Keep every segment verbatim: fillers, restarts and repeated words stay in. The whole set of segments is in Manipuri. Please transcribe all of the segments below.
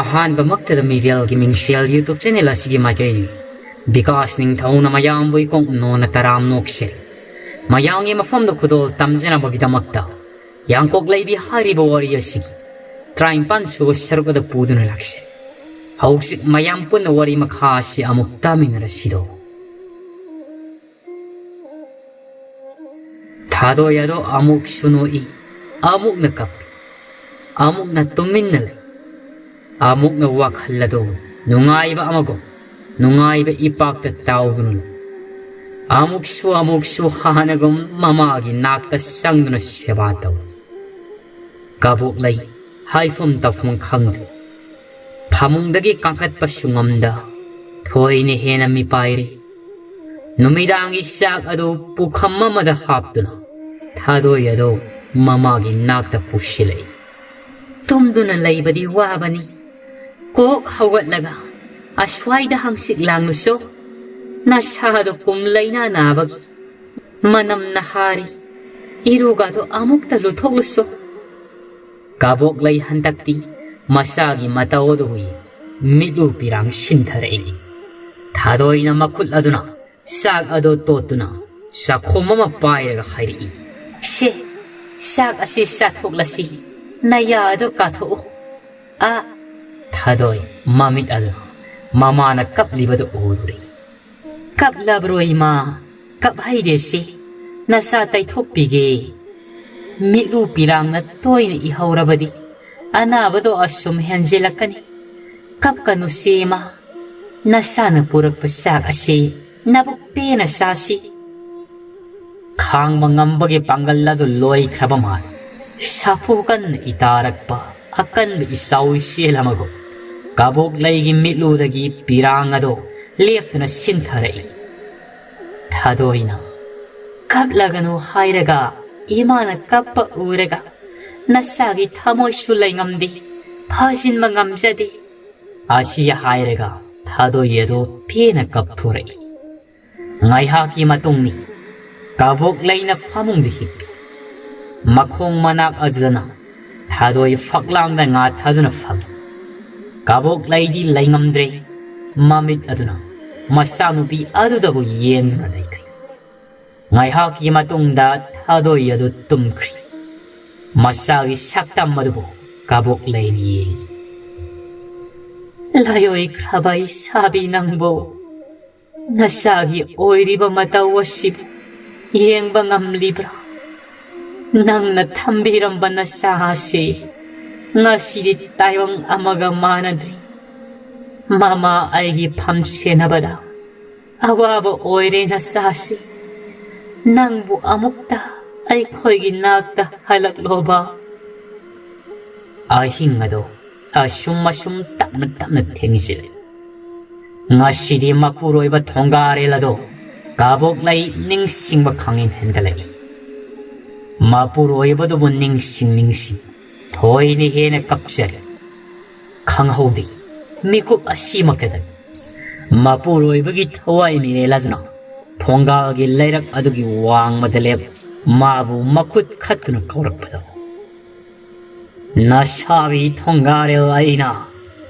ꯑꯍꯥꯟꯕꯃꯛꯇꯗ ꯃꯤꯔꯦꯜꯒꯤ ꯃꯤꯡꯁꯦꯜ YouTube channel ꯑꯁꯤꯒꯤ ꯃꯥꯏꯀꯩ ꯕꯤꯀꯥꯁ ꯅꯤꯡꯊꯧꯅ ꯃꯌꯥꯝꯕꯨ ꯏꯀꯣꯛ ꯅꯣꯟꯅ ꯇꯔꯥꯝ ꯅꯣꯛꯁꯦ꯫ ꯃꯌꯥꯝꯒꯤ ꯃꯐꯝꯗ ꯈꯨꯗꯣꯜ ꯇꯝꯖꯅꯕꯒꯤꯗꯃꯛꯇ ꯌꯥꯡꯀꯣꯛ ꯂꯩꯕꯤ ꯍꯥꯏꯔꯤꯕ ꯋꯥꯔꯤ ꯑꯁꯤꯒꯤ ꯇꯔꯥꯅꯤꯄꯥꯟ ꯁꯨꯕ ꯁꯔꯨꯛ ꯑꯗꯨ ꯄꯨꯗꯨꯅ ꯂꯥꯛꯆꯩ꯫ ꯍꯧꯖꯤꯛ ꯃꯌꯥꯝ ꯄꯨꯟꯅ ꯋꯥꯔꯤ ꯃꯈꯥ ꯑꯁꯤ ꯑꯃꯨꯛ ꯇꯥꯃꯤꯟꯅꯔꯁꯤꯗꯣ꯫ ꯊꯥꯗꯣꯏ ꯑꯗꯣ ꯑꯃꯨꯛꯁꯨ ꯅꯣꯛꯏ, ꯑꯃꯨꯛꯅ ꯀꯞꯄꯤ, ꯑꯃꯨꯛꯅ ꯇꯨꯃꯤꯟꯅ ꯂꯩ, ꯑꯃꯨꯛꯅ ꯋꯥꯈꯜ ꯑꯗꯨ ꯅꯨꯡꯉꯥꯏꯕ ꯑꯃꯒꯨꯝ ꯅꯨꯡꯉꯥꯏꯕ ꯏꯄꯥꯛꯇ ꯇꯥꯎꯗꯨꯅ ꯂꯩ꯫ ꯑꯃꯨꯛꯁꯨ ꯑꯃꯨꯛꯁꯨ ꯍꯥꯟꯅꯒꯨꯝ ꯃꯃꯥꯒꯤ ꯅꯥꯛꯇ ꯆꯪꯗꯨꯅ ꯁꯦꯕꯥ ꯇꯧꯏ꯫ ꯀꯕꯣꯛꯂꯩ ꯍꯥꯏꯐꯝ ꯇꯧꯐꯝ ꯈꯪꯗꯦ꯫ ꯐꯃꯨꯡꯗꯒꯤ ꯀꯥꯈꯠꯄꯁꯨ ꯉꯝꯗ ꯊꯣꯏꯅ ꯍꯦꯟꯅ ꯃꯤꯄꯥꯏꯔꯤ꯫ ꯅꯨꯃꯤꯗꯥꯡꯒꯤ ꯆꯥꯛ ꯑꯗꯨ ꯄꯨꯈꯝ ꯑꯃꯗ ꯍꯥꯞꯇꯨꯅ ꯊꯥꯗꯣꯏ ꯑꯗꯨ ꯃꯃꯥꯒꯤ ꯅꯥꯛꯇ ꯄꯨꯁꯤꯜꯂꯛꯏ꯫ ꯇꯨꯝꯗꯨꯅ ꯂꯩꯕꯗꯤ ꯋꯥꯕꯅꯤ꯫ ꯀꯣꯛ ꯍꯧꯒꯠꯂꯒ ꯑꯁ꯭ꯋꯥꯏꯗ ꯍꯪꯆꯤꯠ ꯂꯥꯡꯂꯨꯆꯣ꯫ ꯅꯁꯥꯗꯣ ꯀꯨꯝ ꯂꯩꯅꯥ ꯅꯥꯕꯒꯤ ꯃꯅꯝ ꯅꯍꯥꯔꯤ꯫ ꯏꯔꯨꯒꯗꯣ ꯑꯃꯨꯛꯇ ꯂꯨꯊꯣꯛꯂꯨꯆꯣ꯫ ꯀꯕꯣꯛꯂꯩ ꯍꯟꯗꯛꯇꯤ ꯃꯁꯥꯒꯤ ꯃꯇꯧ ꯑꯗꯨ ꯎꯏ꯫ ꯃꯤꯠꯂꯨ ꯄꯤꯔꯥꯡ ꯁꯤꯟꯊꯔꯛꯏ꯫ ꯊꯥꯗꯣꯏꯅ ꯃꯈꯨꯠ ꯑꯗꯨꯅ ꯆꯥꯛ ꯑꯗꯨ ꯇꯣꯠꯇꯨꯅ ꯆꯥꯛꯈꯣꯝ ꯑꯃ ꯄꯥꯏꯔꯒ ꯍꯥꯏꯔꯛꯏ꯫ ꯁꯦ, ꯆꯥꯛ ꯑꯁꯤ ꯆꯥꯊꯣꯛꯂꯁꯤ꯫ ꯅꯌꯥ ꯑꯗꯨ ꯀꯥꯊꯣꯛꯎ꯫ ꯑ, ꯊꯥꯗꯣꯏ ꯃꯃꯤꯠ ꯑꯗꯨ ꯃꯃꯥꯅ ꯀꯞꯂꯤꯕꯗꯨ ꯎꯔꯨꯔꯦ꯫ ꯀꯞꯂꯕ꯭ꯔꯣ ꯏꯃꯥ? ꯀꯞꯍꯩꯗꯦꯁꯤ꯫ ꯅꯁꯥ ꯇꯩꯊꯣꯛꯄꯤꯒꯦ꯫ ꯃꯤꯠꯂꯨ ꯄꯤꯔꯥꯡꯅ ꯇꯣꯏꯅ ꯏꯍꯧꯔꯕꯗꯤ ꯑꯅꯥꯕꯗꯣ ꯑꯁꯨꯝ ꯍꯦꯟꯖꯤꯜꯂꯛꯀꯅꯤ꯫ ꯀꯞꯀꯅꯨꯁꯤ ꯏꯃꯥ꯫ ꯅꯁꯥꯅ ꯄꯨꯔꯛꯄ ꯆꯥꯛ ꯑꯁꯤ ꯅꯕꯨꯛ ꯄꯦꯟꯅ ꯆꯥꯁꯤ꯫ ꯈꯥꯡꯕ ꯉꯝꯕꯒꯤ ꯄꯥꯡꯒꯜ ꯑꯗꯨ ꯂꯣꯏꯈ꯭ꯔꯕ ꯃꯥꯜꯂꯤ꯫ ꯁꯥꯐꯨ ꯀꯟꯅ ꯏꯇꯥꯔꯛꯄ ꯑꯀꯟꯕ ꯏꯆꯥꯎ ꯏꯆꯦꯜ ꯑꯃꯒꯨꯝ ꯀꯕꯣꯛꯂꯩꯒꯤ ꯃꯤꯠꯂꯨꯗꯒꯤ ꯄꯤꯔꯥꯡ ꯑꯗꯨ ꯂꯦꯞꯇꯅ ꯁꯤꯟꯊꯔꯛꯏ꯫ ꯊꯥꯗꯣꯏꯅ ꯀꯞꯂꯒꯅꯨ ꯍꯥꯏꯔꯒ ꯏꯃꯥꯅ ꯀꯞꯄ ꯎꯔꯒ ꯅꯁꯥꯒꯤ ꯊꯃꯣꯏꯁꯨ ꯂꯩꯉꯝꯗꯦ, ꯐꯥꯖꯤꯟꯕ ꯉꯝꯖꯗꯦ꯫ ꯑꯁꯤ ꯍꯥꯏꯔꯒ ꯊꯥꯗꯣꯏ ꯑꯗꯨ ꯄꯦꯟꯅ ꯀꯞꯊꯣꯔꯛꯏ꯫ ꯉꯥꯏꯍꯥꯛꯀꯤ ꯃꯇꯨꯡꯅꯤ꯫ ꯀꯕꯣꯛꯂꯩꯅ ꯐꯃꯨꯡꯗ ꯍꯤꯞꯄꯤ꯫ ꯃꯈꯣꯡ ꯃꯅꯥꯛ ꯑꯗꯨꯗꯅ ꯊꯥꯗꯣꯏ ꯐꯛꯂꯥꯡꯗ ꯉꯥ ꯊꯥꯗꯨꯅ ꯐꯝꯃꯤ꯫ ꯀꯕꯣꯛꯂꯩꯗꯤ ꯂꯩꯉꯝꯗ꯭ꯔꯦ꯫ ꯃꯃꯤꯠ ꯑꯗꯨꯅ ꯃꯆꯥꯅꯨꯄꯤ ꯑꯗꯨꯗꯕꯨ ꯌꯦꯡꯗꯨꯅ ꯂꯩꯈ꯭ꯔꯦ꯫ ꯉꯥꯏꯍꯥꯛꯀꯤ ꯃꯇꯨꯡꯗ ꯊꯥꯗꯣꯏ ꯑꯗꯨ ꯇꯨꯝꯈ꯭ꯔꯤ꯫ ꯃꯆꯥꯒꯤ ꯁꯛꯇꯝ ꯑꯗꯨꯕꯨ ꯀꯕꯣꯛꯂꯩꯅ ꯌꯦꯡꯏ꯫ ꯂꯥꯏꯑꯣꯏꯈ꯭ꯔꯕ ꯏꯁꯥꯕꯤ ꯅꯪꯕꯨ, ꯅꯆꯥꯒꯤ ꯑꯣꯏꯔꯤꯕ ꯃꯇꯧ ꯑꯁꯤꯕꯨ ꯌꯦꯡꯕ ꯉꯝꯂꯤꯕ꯭ꯔꯥ? ꯅꯪꯅ ꯊꯝꯕꯤꯔꯝꯕ ꯅꯆꯥ ꯑꯁꯤ ꯉꯁꯤꯗꯤ ꯇꯥꯏꯕꯪ ꯑꯃꯒ ꯃꯥꯟꯅꯗ꯭ꯔꯤ꯫ ꯃꯃꯥ ꯑꯩꯒꯤ ꯐꯝ ꯁꯦꯟꯅꯕꯗ ꯑꯋꯥꯕ ꯑꯣꯏꯔꯦ ꯅꯆꯥꯁꯤ꯫ ꯅꯪꯕꯨ ꯑꯃꯨꯛꯇ ꯑꯩꯈꯣꯏꯒꯤ ꯅꯥꯛꯇ ꯍꯜꯂꯛꯂꯣꯕ꯫ ꯑꯍꯤꯡ ꯑꯗꯣ ꯑꯁꯨꯝ ꯑꯁꯨꯝ ꯇꯞꯅ ꯇꯞꯅ ꯊꯦꯡꯖꯤꯜꯂꯦ꯫ ꯉꯁꯤꯗꯤ ꯃꯄꯨꯔꯣꯏꯕ ꯊꯣꯡꯒꯥꯔꯦꯜ ꯑꯗꯣ ꯀꯕꯣꯛꯂꯩ ꯅꯤꯡꯁꯤꯡꯕ ꯈꯪꯍꯦꯟ ꯍꯦꯟꯒꯠꯂꯛꯏ꯫ ꯃꯄꯨꯔꯣꯏꯕꯗꯨꯕꯨ ꯅꯤꯡꯁꯤꯡ ꯅꯤꯡꯁꯤꯡ ꯊꯣꯏꯅ ꯍꯦꯟꯅ ꯀꯞꯆꯔꯦ꯫ ꯈꯪꯍꯧꯗꯦ, ꯃꯤꯀꯨꯞ ꯑꯁꯤꯃꯛꯇꯗꯅꯤ ꯃꯄꯨꯔꯣꯏꯕꯒꯤ ꯊꯋꯥꯏ ꯃꯤꯔꯦꯜ ꯑꯗꯨꯅ ꯊꯣꯡꯒꯥꯜꯒꯤ ꯂꯩꯔꯛ ꯑꯗꯨꯒꯤ ꯋꯥꯡꯃꯗ ꯂꯦꯞ ꯃꯥꯕꯨ ꯃꯈꯨꯠ ꯈꯠꯇꯨꯅ ꯀꯧꯔꯛꯄꯗꯣ꯫ ꯅꯁꯥꯕꯤ ꯊꯣꯡꯒꯥꯔꯦꯜ ꯑꯩꯅ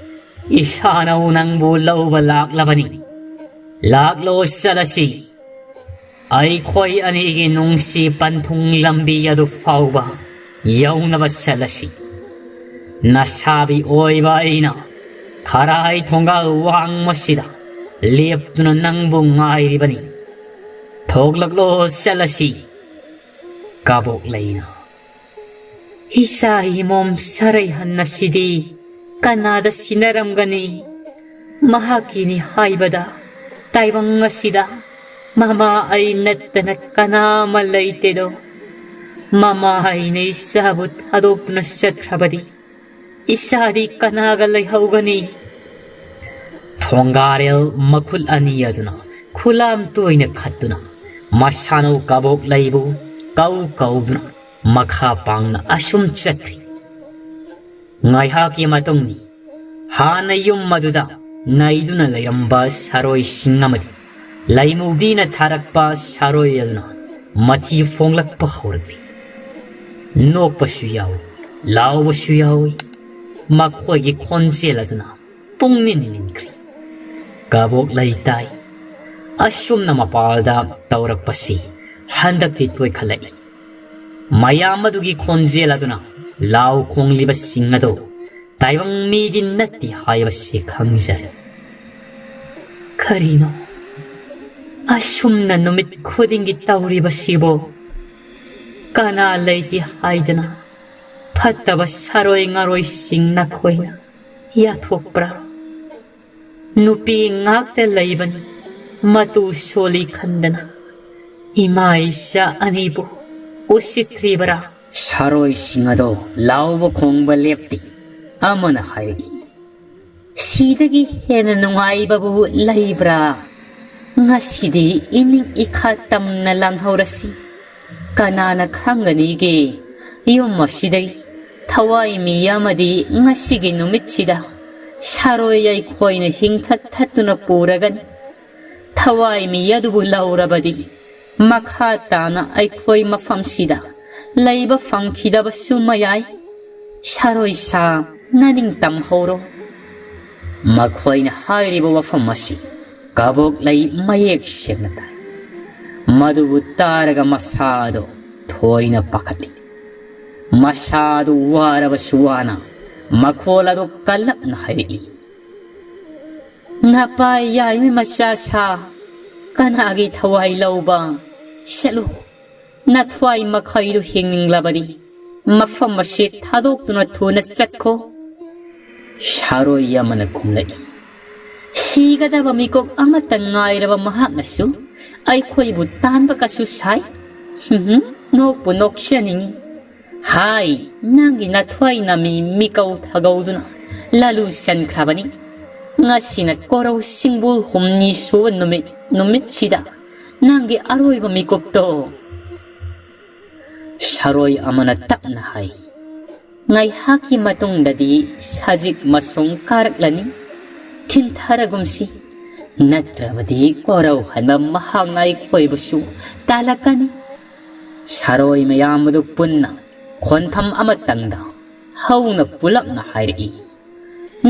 ꯏꯁꯥꯅꯧ ꯅꯪꯕꯨ ꯂꯧꯕ ꯂꯥꯛꯂꯕꯅꯤ꯫ ꯂꯥꯛꯂꯣ ꯆꯠꯂꯁꯤ꯫ ꯑꯩꯈꯣꯏ ꯑꯅꯤꯒꯤ ꯅꯨꯡꯁꯤ ꯄꯟꯊꯨꯡ ꯂꯝꯕꯤ ꯑꯗꯨ ꯐꯥꯎꯕ ꯌꯧꯅꯕ ꯆꯠꯂꯁꯤ꯫ ꯅꯁꯥꯕꯤ ꯑꯣꯏꯕ ꯑꯩꯅ ꯈꯔꯥꯏ ꯊꯣꯡꯒꯥꯜ ꯋꯥꯡꯃꯁꯤꯗ ꯂꯦꯞꯇꯨꯅ ꯅꯪꯕꯨ ꯉꯥꯏꯔꯤꯕꯅꯤ꯫ ꯊꯣꯛꯂꯛꯂꯣ ꯆꯠꯂꯁꯤ꯫ ꯀꯕꯣꯛꯂꯩꯅ ꯏꯆꯥ ꯏꯃꯣꯝ ꯁꯔꯩꯍꯟ ꯑꯁꯤꯗꯤ ꯀꯅꯥꯗ ꯁꯤꯟꯅꯔꯝꯒꯅꯤ? ꯃꯍꯥꯛꯀꯤꯅꯤ ꯍꯥꯏꯕꯗ ꯇꯥꯏꯕꯪ ꯑꯁꯤꯗ ꯃꯃꯥ ꯑꯩ ꯅꯠꯇꯅ ꯀꯅꯥ ꯑꯃ ꯂꯩꯇꯦꯗꯣ꯫ ꯃꯃꯥ ꯑꯩꯅ ꯏꯆꯥꯕꯨ ꯊꯥꯗꯣꯛꯇꯨꯅ ꯆꯠꯈ꯭ꯔꯕꯗꯤ ꯏꯆꯥꯗꯤ ꯀꯅꯥꯒ ꯂꯩꯍꯧꯒꯅꯤ? ꯊꯣꯡꯒꯥꯔꯦꯜ ꯃꯈꯨꯠ ꯑꯅꯤ ꯑꯗꯨꯅ ꯈꯨꯂꯥꯝ ꯇꯣꯏꯅ ꯈꯠꯇꯨꯅ ꯃꯁꯥꯅꯧ ꯀꯕꯣꯛꯂꯩꯕꯨ ꯀꯧ ꯀꯧꯗꯨꯅ ꯃꯈꯥ ꯄꯥꯡꯅ ꯑꯁꯨꯝ ꯆꯠꯈ꯭ꯔꯤ꯫ ꯉꯥꯏꯍꯥꯛꯀꯤ ꯃꯇꯨꯡꯅꯤ ꯍꯥꯟꯅ ꯌꯨꯝ ꯑꯗꯨꯗ ꯅꯩꯗꯨꯅ ꯂꯩꯔꯝꯕ ꯁꯥꯔꯣꯏꯁꯤꯡ ꯑꯃꯗꯤ ꯂꯩꯃꯨꯕꯤꯅ ꯊꯥꯔꯛꯄ ꯁꯥꯔꯣꯏ ꯑꯗꯨꯅ ꯃꯊꯤ ꯐꯣꯡꯂꯛꯄ ꯍꯧꯔꯛꯂꯤ꯫ ꯅꯣꯛꯄꯁꯨ ꯌꯥꯎꯏ, ꯂꯥꯎꯕꯁꯨ ꯌꯥꯎꯏ꯫ ꯃꯈꯣꯏꯒꯤ ꯈꯣꯟꯖꯦꯜ ꯑꯗꯨꯅ ꯄꯨꯡꯅꯤꯟ ꯅꯤꯟꯈ꯭ꯔꯤ꯫ ꯀꯕꯣꯛ ꯂꯩꯇꯥꯏ꯫ ꯑꯁꯨꯝꯅ ꯃꯄꯥꯜꯗ ꯇꯧꯔꯛꯄꯁꯤ ꯍꯟꯗꯛꯇꯤ ꯇꯣꯏꯈꯠꯂꯛꯏ꯫ ꯃꯌꯥꯝ ꯑꯗꯨꯒꯤ ꯈꯣꯟꯖꯦꯜ ꯑꯗꯨꯅ ꯂꯥꯎ ꯈꯣꯡꯂꯤꯕꯁꯤꯡ ꯑꯗꯨ ꯇꯥꯏꯕꯪ ꯃꯤꯗꯤ ꯅꯠꯇꯦ ꯍꯥꯏꯕꯁꯤ ꯈꯪꯖꯔꯦ꯫ ꯀꯔꯤꯅꯣ ꯑꯁꯨꯝꯅ ꯅꯨꯃꯤꯠ ꯈꯨꯗꯤꯡꯒꯤ ꯇꯧꯔꯤꯕꯁꯤꯕꯣ? ꯀꯅꯥ ꯂꯩꯇꯦ ꯍꯥꯏꯗꯅ ꯐꯠꯇꯕ ꯁꯥꯔꯣꯏ ꯉꯥꯔꯣꯏꯁꯤꯡ ꯅꯈꯣꯏꯅ ꯌꯥꯊꯣꯛꯄ꯭ꯔꯥ? ꯅꯨꯄꯤ ꯉꯥꯛꯇ ꯂꯩꯕꯅꯤ, ꯃꯇꯨ ꯁꯣꯜꯂꯤ ꯈꯟꯗꯅ ꯏꯃꯥ ꯏꯆꯥ ꯑꯅꯤꯕꯨ ꯎꯁꯤꯠꯇ꯭ꯔꯤꯕꯔꯥ? ꯁꯥꯔꯣꯏꯁꯤꯡ ꯑꯗꯣ ꯂꯥꯎꯕ ꯈꯣꯡꯕ ꯂꯦꯞꯇꯦ꯫ ꯑꯃꯅ ꯍꯥꯏꯔꯛꯏ, "ꯁꯤꯗꯒꯤ ꯍꯦꯟꯅ ꯅꯨꯡꯉꯥꯏꯕꯕꯨ ꯂꯩꯕ꯭ꯔꯥ? ꯉꯁꯤꯗꯤ ꯏꯅꯤꯡ ꯏꯈꯥ ꯇꯝꯅ ꯂꯥꯡꯍꯧꯔꯁꯤ꯫ ꯀꯅꯥꯅ ꯈꯪꯒꯅꯤꯒꯦ, ꯌꯨꯝ ꯑꯁꯤꯗꯒꯤ ꯊꯋꯥꯏ ꯃꯤ ꯑꯃꯗꯤ ꯉꯁꯤꯒꯤ ꯅꯨꯃꯤꯠꯁꯤꯗ ꯁꯥꯔꯣꯏ ꯑꯩꯈꯣꯏꯅ ꯍꯤꯡꯊꯠ ꯊꯠꯇꯨꯅ ꯄꯨꯔꯒꯅꯤ꯫ ꯊꯋꯥꯏ ꯃꯤ ꯑꯗꯨꯕꯨ ꯂꯧꯔꯕꯗꯤ ꯃꯈꯥ ꯇꯥꯅ ꯑꯩꯈꯣꯏ ꯃꯐꯝꯁꯤꯗ ꯂꯩꯕ ꯐꯪꯈꯤꯗꯕꯁꯨ ꯃꯌꯥꯏ꯫ ꯁꯥꯔꯣꯏ ꯁꯥ, ꯅꯅꯤꯡ ꯇꯝꯍꯧꯔꯣ꯫" ꯃꯈꯣꯏꯅ ꯍꯥꯏꯔꯤꯕ ꯋꯥꯐꯝ ꯑꯁꯤ ꯀꯕꯣꯛꯂꯩ ꯃꯌꯦꯛ ꯁꯦꯡꯅ ꯇꯥꯏ꯫ ꯃꯗꯨꯕꯨ ꯇꯥꯔꯒ ꯃꯁꯥꯗꯣ ꯊꯣꯏꯅ ꯄꯥꯈꯠꯂꯤ꯫ ꯃꯁꯥꯗꯨ ꯋꯥꯔꯕꯁꯨ ꯋꯥꯅ ꯃꯈꯣꯜ ꯑꯗꯨ ꯀꯜꯂꯞꯅ ꯍꯥꯏꯔꯛꯏ, "ꯅꯄꯥ ꯌꯥꯏꯃ ꯃꯆꯥ ꯁꯥ, ꯀꯅꯥꯒꯤ ꯊꯋꯥꯏ ꯂꯧꯕ? ꯆꯠꯂꯨ, ꯅꯊ꯭ꯋꯥꯏ ꯃꯈꯩꯗꯨ ꯍꯤꯡꯅꯤꯡꯂꯕꯗꯤ ꯃꯐꯝ ꯑꯁꯤ ꯊꯥꯗꯣꯛꯇꯨꯅ ꯊꯨꯅ ꯆꯠꯈꯣ꯫" ꯁꯥꯔꯣꯏ ꯑꯃꯅ ꯈꯨꯝꯂꯛꯏ, "ꯁꯤꯒꯗꯕ ꯃꯤꯀꯨꯞ ꯑꯃꯠꯇ ꯉꯥꯏꯔꯕ ꯃꯍꯥꯛꯅꯁꯨ ꯑꯩꯈꯣꯏꯕꯨ ꯇꯥꯟꯕ ꯀꯁꯨ ꯁꯥꯏ꯫ ꯍꯨꯝ ꯍꯨꯝ, ꯅꯣꯛꯄꯨ ꯅꯣꯛꯆꯅꯤꯡꯏ꯫ ꯍꯥꯏ, ꯅꯪꯒꯤ ꯅꯊ꯭ꯋꯥꯏ ꯅꯃꯤ ꯃꯤꯀꯧ ꯊꯒꯧꯗꯨꯅ ꯂꯥꯂꯨ ꯆꯟꯈ꯭ꯔꯕꯅꯤ꯫ ꯉꯁꯤꯅ ꯀꯣꯔꯧ ꯁꯤꯡꯕꯨꯜ ꯍꯨꯝꯅꯤ ꯁꯨꯕ ꯅꯨꯃꯤꯠ, ꯅꯨꯃꯤꯠꯁꯤꯗ ꯅꯪꯒꯤ ꯑꯔꯣꯏꯕ ꯃꯤꯀꯨꯞꯇꯣ꯫" ꯁꯥꯔꯣꯏ ꯑꯃꯅ ꯇꯞꯅ ꯍꯥꯏ, "ꯉꯥꯏꯍꯥꯛꯀꯤ ꯃꯇꯨꯡꯗꯗꯤ ꯁꯖꯤꯛ ꯃꯁꯣꯡ ꯀꯥꯔꯛꯂꯅꯤ꯫ ꯊꯤꯟꯊꯔꯒꯨꯝꯁꯤ, ꯅꯠꯇ꯭ꯔꯕꯗꯤ ꯀꯣꯔꯧꯍꯟꯕ ꯃꯍꯥꯛꯅ ꯑꯩꯈꯣꯏꯕꯨꯁꯨ ꯇꯥꯜꯂꯛꯀꯅꯤ꯫" ꯁꯥꯔꯣꯏ ꯃꯌꯥꯝ ꯑꯗꯨ ꯄꯨꯟꯅ ꯈꯣꯟꯐꯝ ꯑꯃꯇꯪꯗ ꯍꯧꯅ ꯄꯨꯂꯞꯅ ꯍꯥꯏꯔꯛꯏ꯫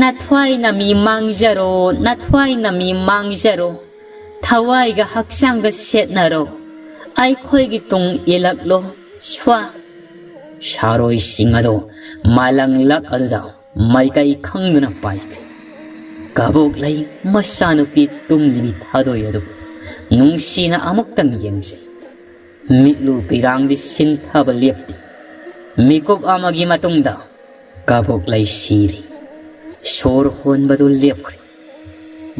"ꯅꯊ꯭ꯋꯥꯏꯅ ꯃꯤ ꯃꯥꯡꯖꯔꯣ, ꯅꯊ꯭ꯋꯥꯏꯅ ꯃꯤ ꯃꯥꯡꯖꯔꯣ, ꯊꯋꯥꯏꯒ ꯍꯛꯆꯥꯡꯒ ꯁꯦꯠꯅꯔꯣ, ꯑꯩꯈꯣꯏꯒꯤ ꯇꯨꯡ ꯏꯜꯂꯛꯂꯣ, ꯁ꯭ꯋꯥ!" ꯁꯥꯔꯣꯏꯁꯤꯡ ꯑꯗꯣ ꯃꯥꯂꯪꯂꯛ ꯑꯗꯨꯗ ꯃꯥꯏꯀꯩ ꯈꯪꯗꯅ ꯄꯥꯏꯈ꯭ꯔꯦ꯫ ꯀꯕꯣꯛꯂꯩ ꯃꯆꯥꯅꯨꯄꯤ ꯇꯨꯝꯂꯤꯕꯤ ꯊꯥꯗꯣꯏ ꯑꯗꯨꯕꯨ ꯅꯨꯡꯁꯤꯅ ꯑꯃꯨꯛꯇꯪ ꯌꯦꯡꯖꯩ꯫ ꯃꯤꯠꯂꯨ ꯄꯤꯔꯥꯡꯗꯤ ꯁꯤꯟꯊꯕ ꯂꯦꯞꯇꯦ꯫ ꯃꯤꯀꯨꯞ ꯑꯃꯒꯤ ꯃꯇꯨꯡꯗ ꯀꯕꯣꯛꯂꯩ ꯁꯤꯔꯦ꯫ ꯁꯣꯔ ꯍꯣꯟꯕꯗꯨ ꯂꯦꯞꯈ꯭ꯔꯦ꯫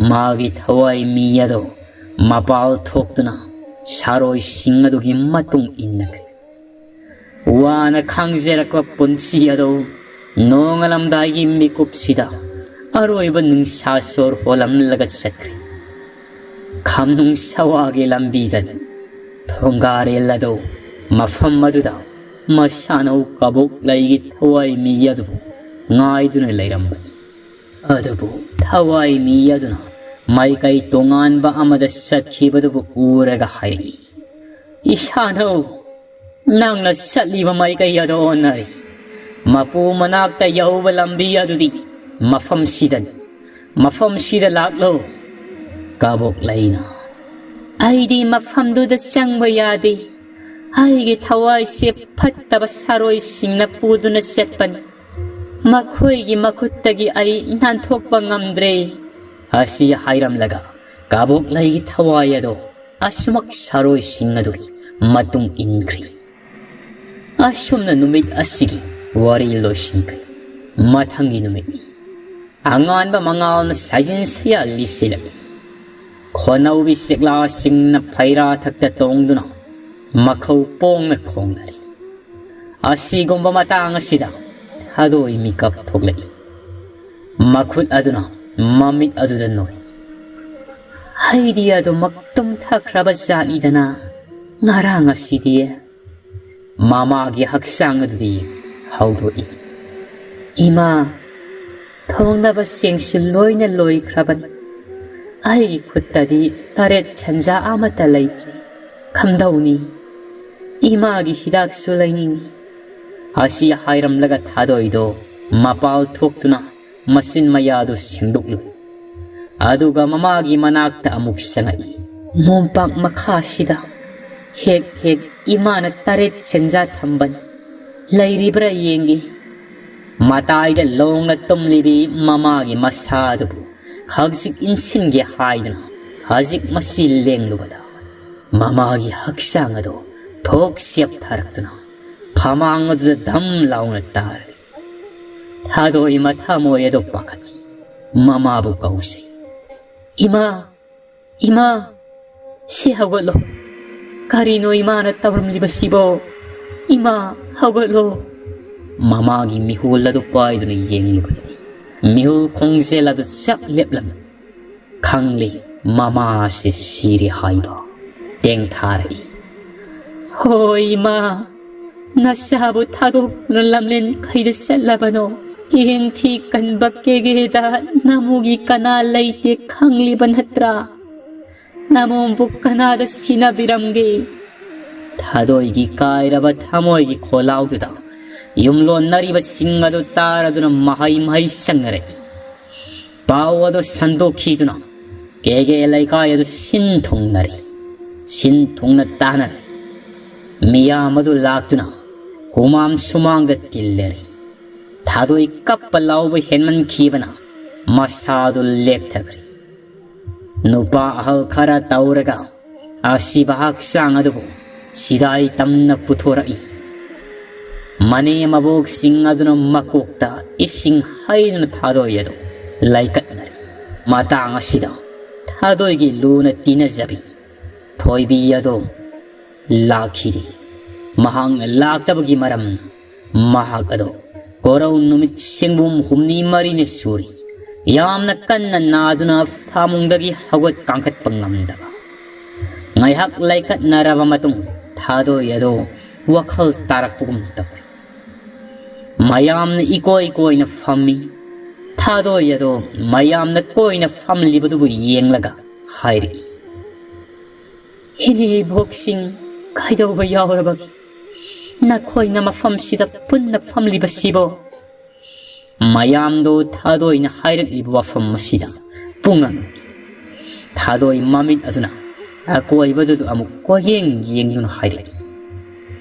ꯃꯥꯒꯤ ꯊꯋꯥꯏ ꯃꯤ ꯑꯗꯣ ꯃꯄꯥꯜ ꯊꯣꯛꯇꯨꯅ ꯁꯥꯔꯣꯏꯁꯤꯡ ꯑꯗꯨꯒꯤ ꯃꯇꯨꯡ ꯏꯟꯅꯈ꯭ꯔꯦ꯫ ꯋꯥꯅ ꯈꯥꯡꯖꯔꯛꯄ ꯄꯨꯟꯁꯤ ꯑꯗꯨ ꯅꯣꯡꯉꯥꯜꯂꯝꯗꯥꯏꯒꯤ ꯃꯤꯀꯨꯞꯁꯤꯗ ꯑꯔꯣꯏꯕ ꯅꯨꯡꯁꯥ ꯁꯣꯔ ꯍꯣꯜꯂꯝꯂꯒ ꯆꯠꯈ꯭ꯔꯦ꯫ ꯈꯝꯅꯨꯡ ꯁꯋꯥꯒꯤ ꯂꯝꯕꯤꯗꯅꯤ꯫ ꯊꯣꯡꯒꯥꯔꯦꯜ ꯑꯗꯨ ꯃꯐꯝ ꯑꯗꯨꯗ ꯃꯁꯥꯅꯧ ꯀꯕꯣꯛꯂꯩꯒꯤ ꯊꯋꯥꯏ ꯃꯤ ꯑꯗꯨꯕꯨ ꯉꯥꯏꯗꯨꯅ ꯂꯩꯔꯝꯕꯅꯤ꯫ ꯑꯗꯨꯕꯨ ꯊꯋꯥꯏ ꯃꯤ ꯑꯗꯨꯅ ꯃꯥꯏꯀꯩ ꯇꯣꯉꯥꯟꯕ ꯑꯃꯗ ꯆꯠꯈꯤꯕꯗꯨꯕꯨ ꯎꯔꯒ ꯍꯥꯏꯔꯛꯏ, "ꯏꯁꯥꯅꯧ, ꯅꯪꯅ ꯆꯠꯂꯤꯕ ꯃꯥꯏꯀꯩ ꯑꯗꯨ ꯑꯣꯟꯅꯔꯦ꯫ ꯃꯄꯨ ꯃꯅꯥꯛꯇ ꯌꯧꯕ ꯂꯝꯕꯤ ꯑꯗꯨꯗꯤ ꯃꯐꯝꯁꯤꯗꯅꯤ꯫ ꯃꯐꯝꯁꯤꯗ ꯂꯥꯛꯂꯣ꯫" ꯀꯕꯣꯛꯂꯩꯅ, "ꯑꯩꯗꯤ ꯃꯐꯝꯗꯨꯗ ꯆꯪꯕ ꯌꯥꯗꯦ꯫ ꯑꯩꯒꯤ ꯊꯋꯥꯏꯁꯦ ꯐꯠꯇꯕ ꯁꯥꯔꯣꯏꯁꯤꯡꯅ ꯄꯨꯗꯨꯅ ꯆꯠꯄꯅꯤ꯫ ꯃꯈꯣꯏꯒꯤ ꯃꯈꯨꯠꯇꯒꯤ ꯑꯩ ꯅꯥꯟꯊꯣꯛꯄ ꯉꯝꯗ꯭ꯔꯦ꯫" ꯑꯁꯤ ꯍꯥꯏꯔꯝꯂꯒ ꯀꯕꯣꯛꯂꯩꯒꯤ ꯊꯋꯥꯏ ꯑꯗꯣ ꯑꯁꯨꯃꯛ ꯁꯥꯔꯣꯏꯁꯤꯡ ꯑꯗꯨꯒꯤ ꯃꯇꯨꯡ ꯏꯟꯈ꯭ꯔꯤ꯫ ꯑꯁꯨꯝꯅ ꯅꯨꯃꯤꯠ ꯑꯁꯤꯒꯤ ꯋꯥꯔꯤ ꯂꯣꯏꯁꯤꯟꯈ꯭ꯔꯦ꯫ ꯃꯊꯪꯒꯤ ꯅꯨꯃꯤꯠꯅꯤ꯫ ꯑꯉꯥꯟꯕ ꯃꯉꯥꯜꯅ ꯁꯥꯏꯖꯤꯟ ꯁꯌꯥꯜ ꯂꯤꯁꯤꯜꯂꯛꯏ꯫ ꯈꯣꯟꯅꯧꯕꯤ ꯆꯦꯛꯂꯥꯁꯤꯡꯅ ꯐꯩꯔꯥ ꯊꯛꯇ ꯇꯣꯡꯗꯨꯅ ꯃꯈꯧ ꯄꯣꯡꯅ ꯈꯣꯡꯅꯔꯤ꯫ ꯑꯁꯤꯒꯨꯝꯕ ꯃꯇꯥꯡ ꯑꯁꯤꯗ ꯊꯥꯗꯣꯏ ꯃꯤꯀꯞ ꯊꯣꯛꯂꯛꯏ꯫ ꯃꯈꯨꯠ ꯑꯗꯨꯅ ꯃꯃꯤꯠ ꯑꯗꯨꯗ ꯅꯣꯏ꯫ "ꯑꯩꯗꯤ ꯑꯗꯨꯃꯛ ꯇꯨꯝꯊꯈ꯭ꯔꯕ ꯖꯥꯠꯅꯤꯗꯅ ꯉꯔꯥꯡ ꯑꯁꯤꯗꯤ꯫" ꯃꯃꯥꯒꯤ ꯍꯛꯆꯥꯡ ꯑꯗꯨꯗꯤ ꯍꯧꯗꯣꯛꯏ꯫ "ꯏꯃꯥ, ꯊꯣꯡꯅꯕꯁꯤꯡꯁꯨ ꯂꯣꯏꯅ ꯂꯣꯏꯈ꯭ꯔꯕꯅꯤ꯫ ꯑꯩꯒꯤ ꯈꯨꯠꯇꯗꯤ ꯇꯔꯦꯠ ꯁꯟꯖꯥ ꯑꯃꯠꯇ ꯂꯩꯇ꯭ꯔꯤ꯫ ꯀꯝꯗꯧꯅꯤ? ꯏꯃꯥꯒꯤ ꯍꯤꯗꯥꯛꯁꯨ ꯂꯩꯅꯤꯡꯏ꯫ ꯑꯁꯤ ꯍꯥꯏꯔꯝꯂꯒ ꯊꯥꯗꯣꯏꯗꯣ ꯃꯄꯥꯜ ꯊꯣꯛꯇꯨꯅ ꯃꯆꯤꯟ ꯃꯌꯥꯗꯨ ꯁꯦꯡꯗꯣꯛꯂꯨꯏ꯫ ꯑꯗꯨꯒ ꯃꯃꯥꯒꯤ ꯃꯅꯥꯛꯇ ꯑꯃꯨꯛ ꯆꯪꯉꯛꯏ꯫ ꯃꯣꯝꯄꯥꯛ ꯃꯈꯥꯁꯤꯗ ꯍꯦꯛ ꯍꯦꯛ ꯏꯃꯥꯅ ꯇꯔꯦꯠ ꯆꯦꯟꯖꯥ ꯊꯝꯕꯅꯤ꯫ ꯂꯩꯔꯤꯕ꯭ꯔꯥ ꯌꯦꯡꯒꯦ꯫ ꯃꯇꯥꯏꯗ ꯂꯣꯡꯅ ꯇꯨꯝꯂꯤꯕꯤ ꯃꯃꯥꯒꯤ ꯃꯁꯥꯗꯨꯕꯨ ꯍꯧꯖꯤꯛ ꯏꯟꯁꯤꯟꯒꯦ ꯍꯥꯏꯗꯨꯅ ꯍꯧꯖꯤꯛ ꯃꯁꯤ ꯂꯦꯡꯂꯨꯕꯗ ꯃꯃꯥꯒꯤ ꯍꯛꯆꯥꯡ ꯑꯗꯨ ꯊꯣꯛ ꯆꯦꯞꯊꯔꯛꯇꯨꯅ ꯐꯃꯥꯡ ꯑꯗꯨꯗ ꯙꯝ ꯂꯥꯎꯅ ꯇꯥꯔꯤ꯫ ꯊꯥꯗꯣꯏ ꯃꯊꯃꯣꯏ ꯑꯗꯨ ꯄꯥꯈꯠꯂꯤ꯫ ꯃꯃꯥꯕꯨ ꯀꯧꯁꯤ꯫ "ꯏꯃꯥ, ꯏꯃꯥ, ꯁꯤ ꯍꯧꯒꯠꯂꯣ꯫ ꯀꯔꯤꯅꯣ ꯏꯃꯥꯅ ꯇꯧꯔꯝꯂꯤꯕꯁꯤꯕꯣ? ꯏꯃꯥ, ꯍꯧꯒꯠꯂꯣ!" ꯃꯃꯥꯒꯤ ꯃꯤꯍꯨꯜ ꯑꯗꯨ ꯄꯥꯏꯗꯨꯅ ꯌꯦꯡꯂꯨꯕꯗꯗꯤ ꯃꯤꯍꯨꯜ ꯈꯣꯡꯖꯦꯜ ꯑꯗꯨ ꯆꯞ ꯂꯦꯞꯂꯝꯃꯤ꯫ ꯈꯪꯂꯤ, ꯃꯃꯥꯁꯦ ꯁꯤꯔꯦ ꯍꯥꯏꯕ꯫ ꯇꯦꯡꯊꯥꯔꯛꯏ꯫ "ꯍꯣꯏ ꯏꯃꯥ, ꯅꯆꯥꯕꯨ ꯊꯥꯗꯣꯛꯇꯨꯅ ꯂꯝꯂꯦꯟ ꯀꯩꯗ ꯆꯠꯂꯕꯅꯣ? ꯌꯦꯡꯊꯤ ꯀꯟꯕ ꯀꯦꯒꯦꯗ ꯅꯃꯨꯒꯤ ꯀꯅꯥ ꯂꯩꯇꯦ ꯈꯪꯂꯤꯕ ꯅꯠꯇ꯭ꯔꯥ? ꯅꯃꯣꯝꯕꯨ ꯀꯅꯥꯗ ꯁꯤꯟꯅꯕꯤꯔꯝꯒꯦ?" ꯊꯥꯗꯣꯏꯒꯤ ꯀꯥꯏꯔꯕ ꯊꯃꯣꯏꯒꯤ ꯈꯣꯜꯂꯥꯎꯗꯨꯗ ꯌꯨꯝꯂꯣꯟꯅꯔꯤꯕꯁꯤꯡ ꯑꯗꯨ ꯇꯥꯔꯗꯨꯅ ꯃꯍꯩ ꯃꯍꯩ ꯆꯪꯅꯔꯛꯏ꯫ ꯄꯥꯎ ꯑꯗꯨ ꯁꯟꯗꯣꯛꯈꯤꯗꯨꯅ ꯀꯦꯒꯦ ꯂꯩꯀꯥꯏ ꯑꯗꯨ ꯁꯤꯟ ꯊꯨꯡꯅꯔꯦ꯫ ꯁꯤꯟ ꯊꯨꯡꯅ ꯇꯥꯅꯔꯦ꯫ ꯃꯤꯌꯥꯝ ꯑꯗꯨ ꯂꯥꯛꯇꯨꯅ ꯍꯨꯃꯥꯝ ꯁꯨꯃꯥꯡꯗ ꯇꯤꯜꯂꯔꯦ꯫ ꯊꯥꯗꯣꯏ ꯀꯞꯄ ꯂꯥꯎꯕ ꯍꯦꯟꯃꯟꯈꯤꯕꯅ ꯃꯁꯥꯗꯨ ꯂꯦꯛꯊꯈ꯭ꯔꯦ꯫ ꯅꯨꯄꯥ ꯑꯍꯜ ꯈꯔ ꯇꯧꯔꯒ ꯑꯁꯤꯕ ꯍꯛꯆꯥꯡ ꯑꯗꯨꯕꯨ ꯁꯤꯗꯥꯏ ꯇꯝꯅ ꯄꯨꯊꯣꯔꯛꯏ꯫ ꯃꯅꯦ ꯃꯕꯣꯛꯁꯤꯡ ꯑꯗꯨꯅ ꯃꯀꯣꯛꯇ ꯏꯁꯤꯡ ꯍꯩꯗꯨꯅ ꯊꯥꯗꯣꯏ ꯑꯗꯨ ꯂꯩꯀꯠꯅꯔꯤ꯫ ꯃꯇꯥꯡ ꯑꯁꯤꯗ ꯊꯥꯗꯣꯏꯒꯤ ꯂꯨꯅ ꯇꯤꯟꯅꯖꯕꯤ ꯊꯣꯏꯕꯤ ꯑꯗꯨ ꯂꯥꯛꯈꯤꯗꯦ꯫ ꯃꯍꯥꯛꯅ ꯂꯥꯛꯇꯕꯒꯤ ꯃꯔꯝꯅ ꯃꯍꯥꯛ ꯑꯗꯨ ꯀꯣꯔꯧ ꯅꯨꯃꯤꯠ ꯁꯦꯡꯕꯨꯝ ꯍꯨꯝꯅꯤ ꯃꯔꯤꯅꯤ ꯁꯨꯔꯤ꯫ ꯌꯥꯝꯅ ꯀꯟꯅ ꯅꯥꯗꯨꯅ ꯐꯃꯨꯡꯗꯒꯤ ꯍꯧꯒꯠ ꯀꯥꯡꯈꯠꯄ ꯉꯝꯗꯕ꯫ ꯉꯥꯏꯍꯥꯛ ꯂꯩꯈꯠꯅꯔꯕ ꯃꯇꯨꯡ ꯊꯥꯗꯣꯏ ꯑꯗꯨ ꯋꯥꯈꯜ ꯇꯥꯔꯛꯄꯒꯨꯝ ꯇꯧꯏ꯫ ꯃꯌꯥꯝꯅ ꯏꯀꯣꯏ ꯀꯣꯏꯅ ꯐꯝꯃꯤ꯫ ꯊꯥꯗꯣꯏ ꯑꯗꯨ ꯃꯌꯥꯝꯅ ꯀꯣꯏꯅ ꯐꯝꯂꯤꯕꯗꯨꯕꯨ ꯌꯦꯡꯂꯒ ꯍꯥꯏꯔꯛꯏ, "ꯏꯅꯦ ꯏꯕꯣꯛꯁꯤꯡ ꯀꯩꯗꯧꯕ ꯌꯥꯎꯔꯕꯒꯦ? "ꯅꯈꯣꯏꯅ ꯃꯐꯝꯁꯤꯗ ꯄꯨꯟꯅ ꯐꯝꯂꯤꯕꯁꯤꯕꯣ?" ꯃꯌꯥꯝꯗꯣ ꯊꯥꯗꯣꯏꯅ ꯍꯥꯏꯔꯛꯂꯤꯕ ꯋꯥꯐꯝ ꯑꯁꯤꯗ ꯄꯨꯡꯉꯛ꯫ ꯊꯥꯗꯣꯏ ꯃꯃꯤꯠ ꯑꯗꯨꯅ ꯑꯀꯣꯏꯕꯗꯨꯗ ꯑꯃꯨꯛ ꯀꯣꯏꯌꯦꯡ ꯌꯦꯡꯗꯨꯅ ꯍꯥꯏꯔꯛꯏ,